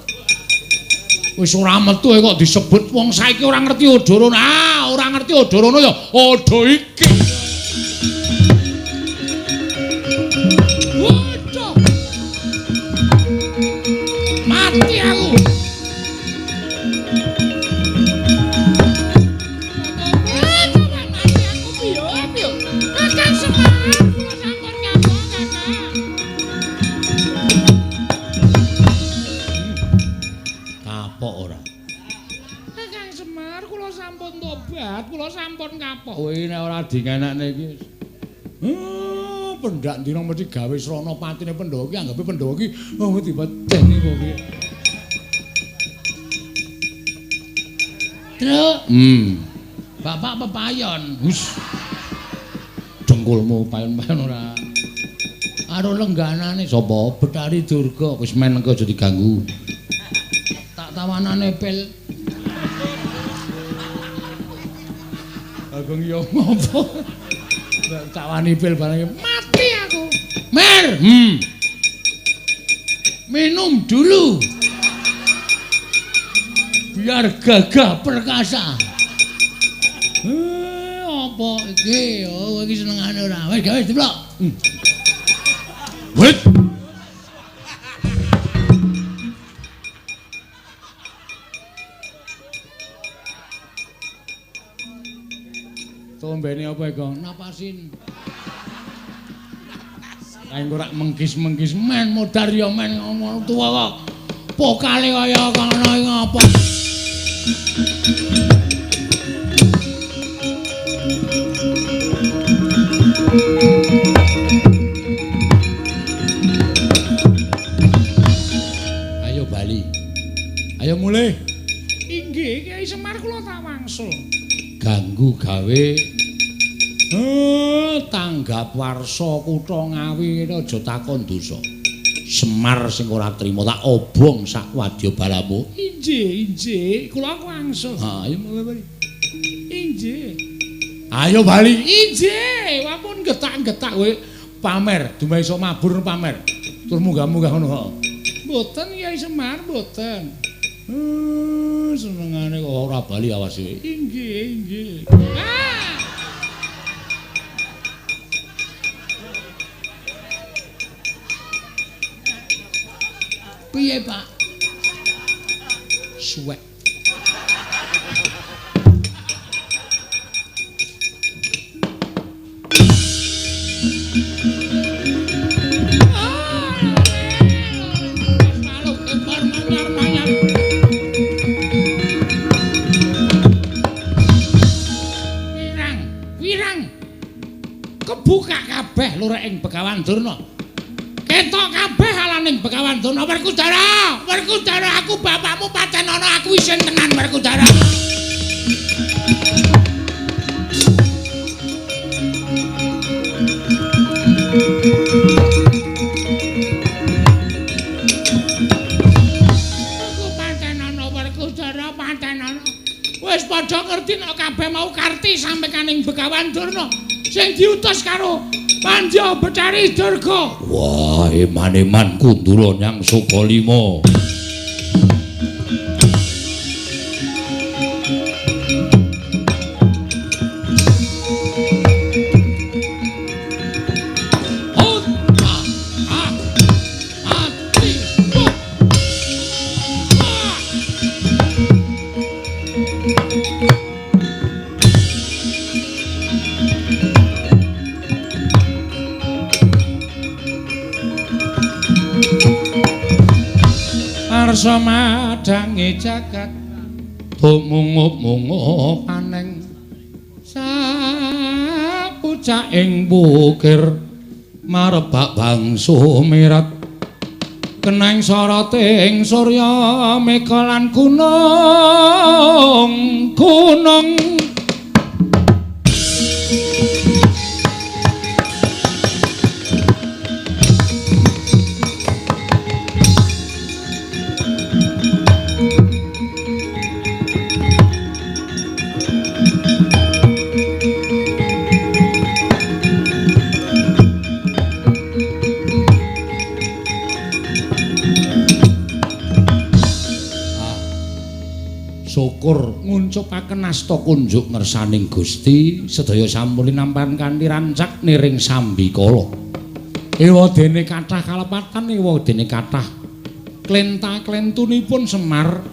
Wis ora metu kok disebut wong saiki ora ngerti Odorono. Ah, ora ngerti Odorono ya odo iki. Waduh. Mati aku. Kula sampun kapok. Kowe nek ora dingenakne iki. Pendak dina mesti gawe srana patine Pandhawa iki anggape Pandhawa iki oh dipedeni kok iki. Truk. Bapak pepayon. Hus. Dengkulmu payon-payon ora. Karo lengganane sapa? Bathari Durga. Wis men engko aja diganggu. Tak tawanane pil. Bagong yo ngopo? Tawani pil barang mati aku. Mer. Minum dulu. Biar gagah perkasa. Apa iki? Oh, iki senengane ora. Wis gawe diblok. Wit. Tombene apa iku? Napasin. Kae engko rak menggis-menggis men modar ya men ngono tuwa kok. Pokale kaya ngono iki ngapa? Ayo bali. Ayo mulih. Inggih, Kyai Semar kula tak wangsul. Ganggu gawe tanggap warsa kutha Ngawi ngene aja takon dosa. Semar sing ora trima tak obong sak wadya balamu. Inggih, inggih, kula wangsul. Ha, ayo bali. Inggih. Ayo bali. Inggih, ampun getak-getak kowe pamer, dumeh iso mabur pamer. Tur munggah-munggah ngono kok. Mboten Kyai Semar, mboten. Senengane kok ora bali awas kowe. Inggih, inggih. Ah! Piye, Pak? Suwek. lurik ing Begawan Durna. Ketok kabeh alaning Begawan Durna. Werkudara, Werkudara, aku bapakmu pancen ana, aku isin tenan Werkudara. Aku pancen ana Werkudara, pancen ana. Wis padha ngerti nek kabeh mau karti sampe kaning Begawan Durna sing diutus karo Pandya Betari Durga. Wah, eman-eman Kundura nyang Sukalima. Arsa madange jagat tumungup-mungup aneng sapucaking bukir marebak bangsu mirat keneng soroting surya mega lan gunung gunung. Syukur nguncupaken asta kunjuk ngersaning Gusti sedaya sampun linampan kanthi rancak niring sambikala. Ewadene kathah kalepatan, ewadene kathah klenta-klentunipun Semar.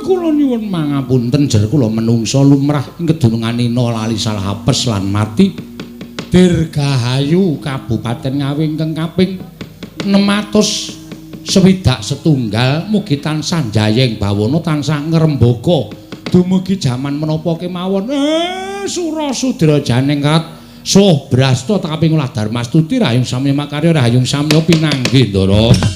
Kula nyuwun mangapunten jer kula menungsa lumrah ing kedunungan ina lali salah apes lan mati. Dirgahayu Kabupaten Ngawi ingkang kaping 600 swidak setunggal mugi tansah jayeng bawana tansah ngrembaka dumugi jaman menapa kemawon. Sura sudra janengkat suh brasta kaping olah darmastuti rahayung samya makarya rahayung samya pinanggih ndara.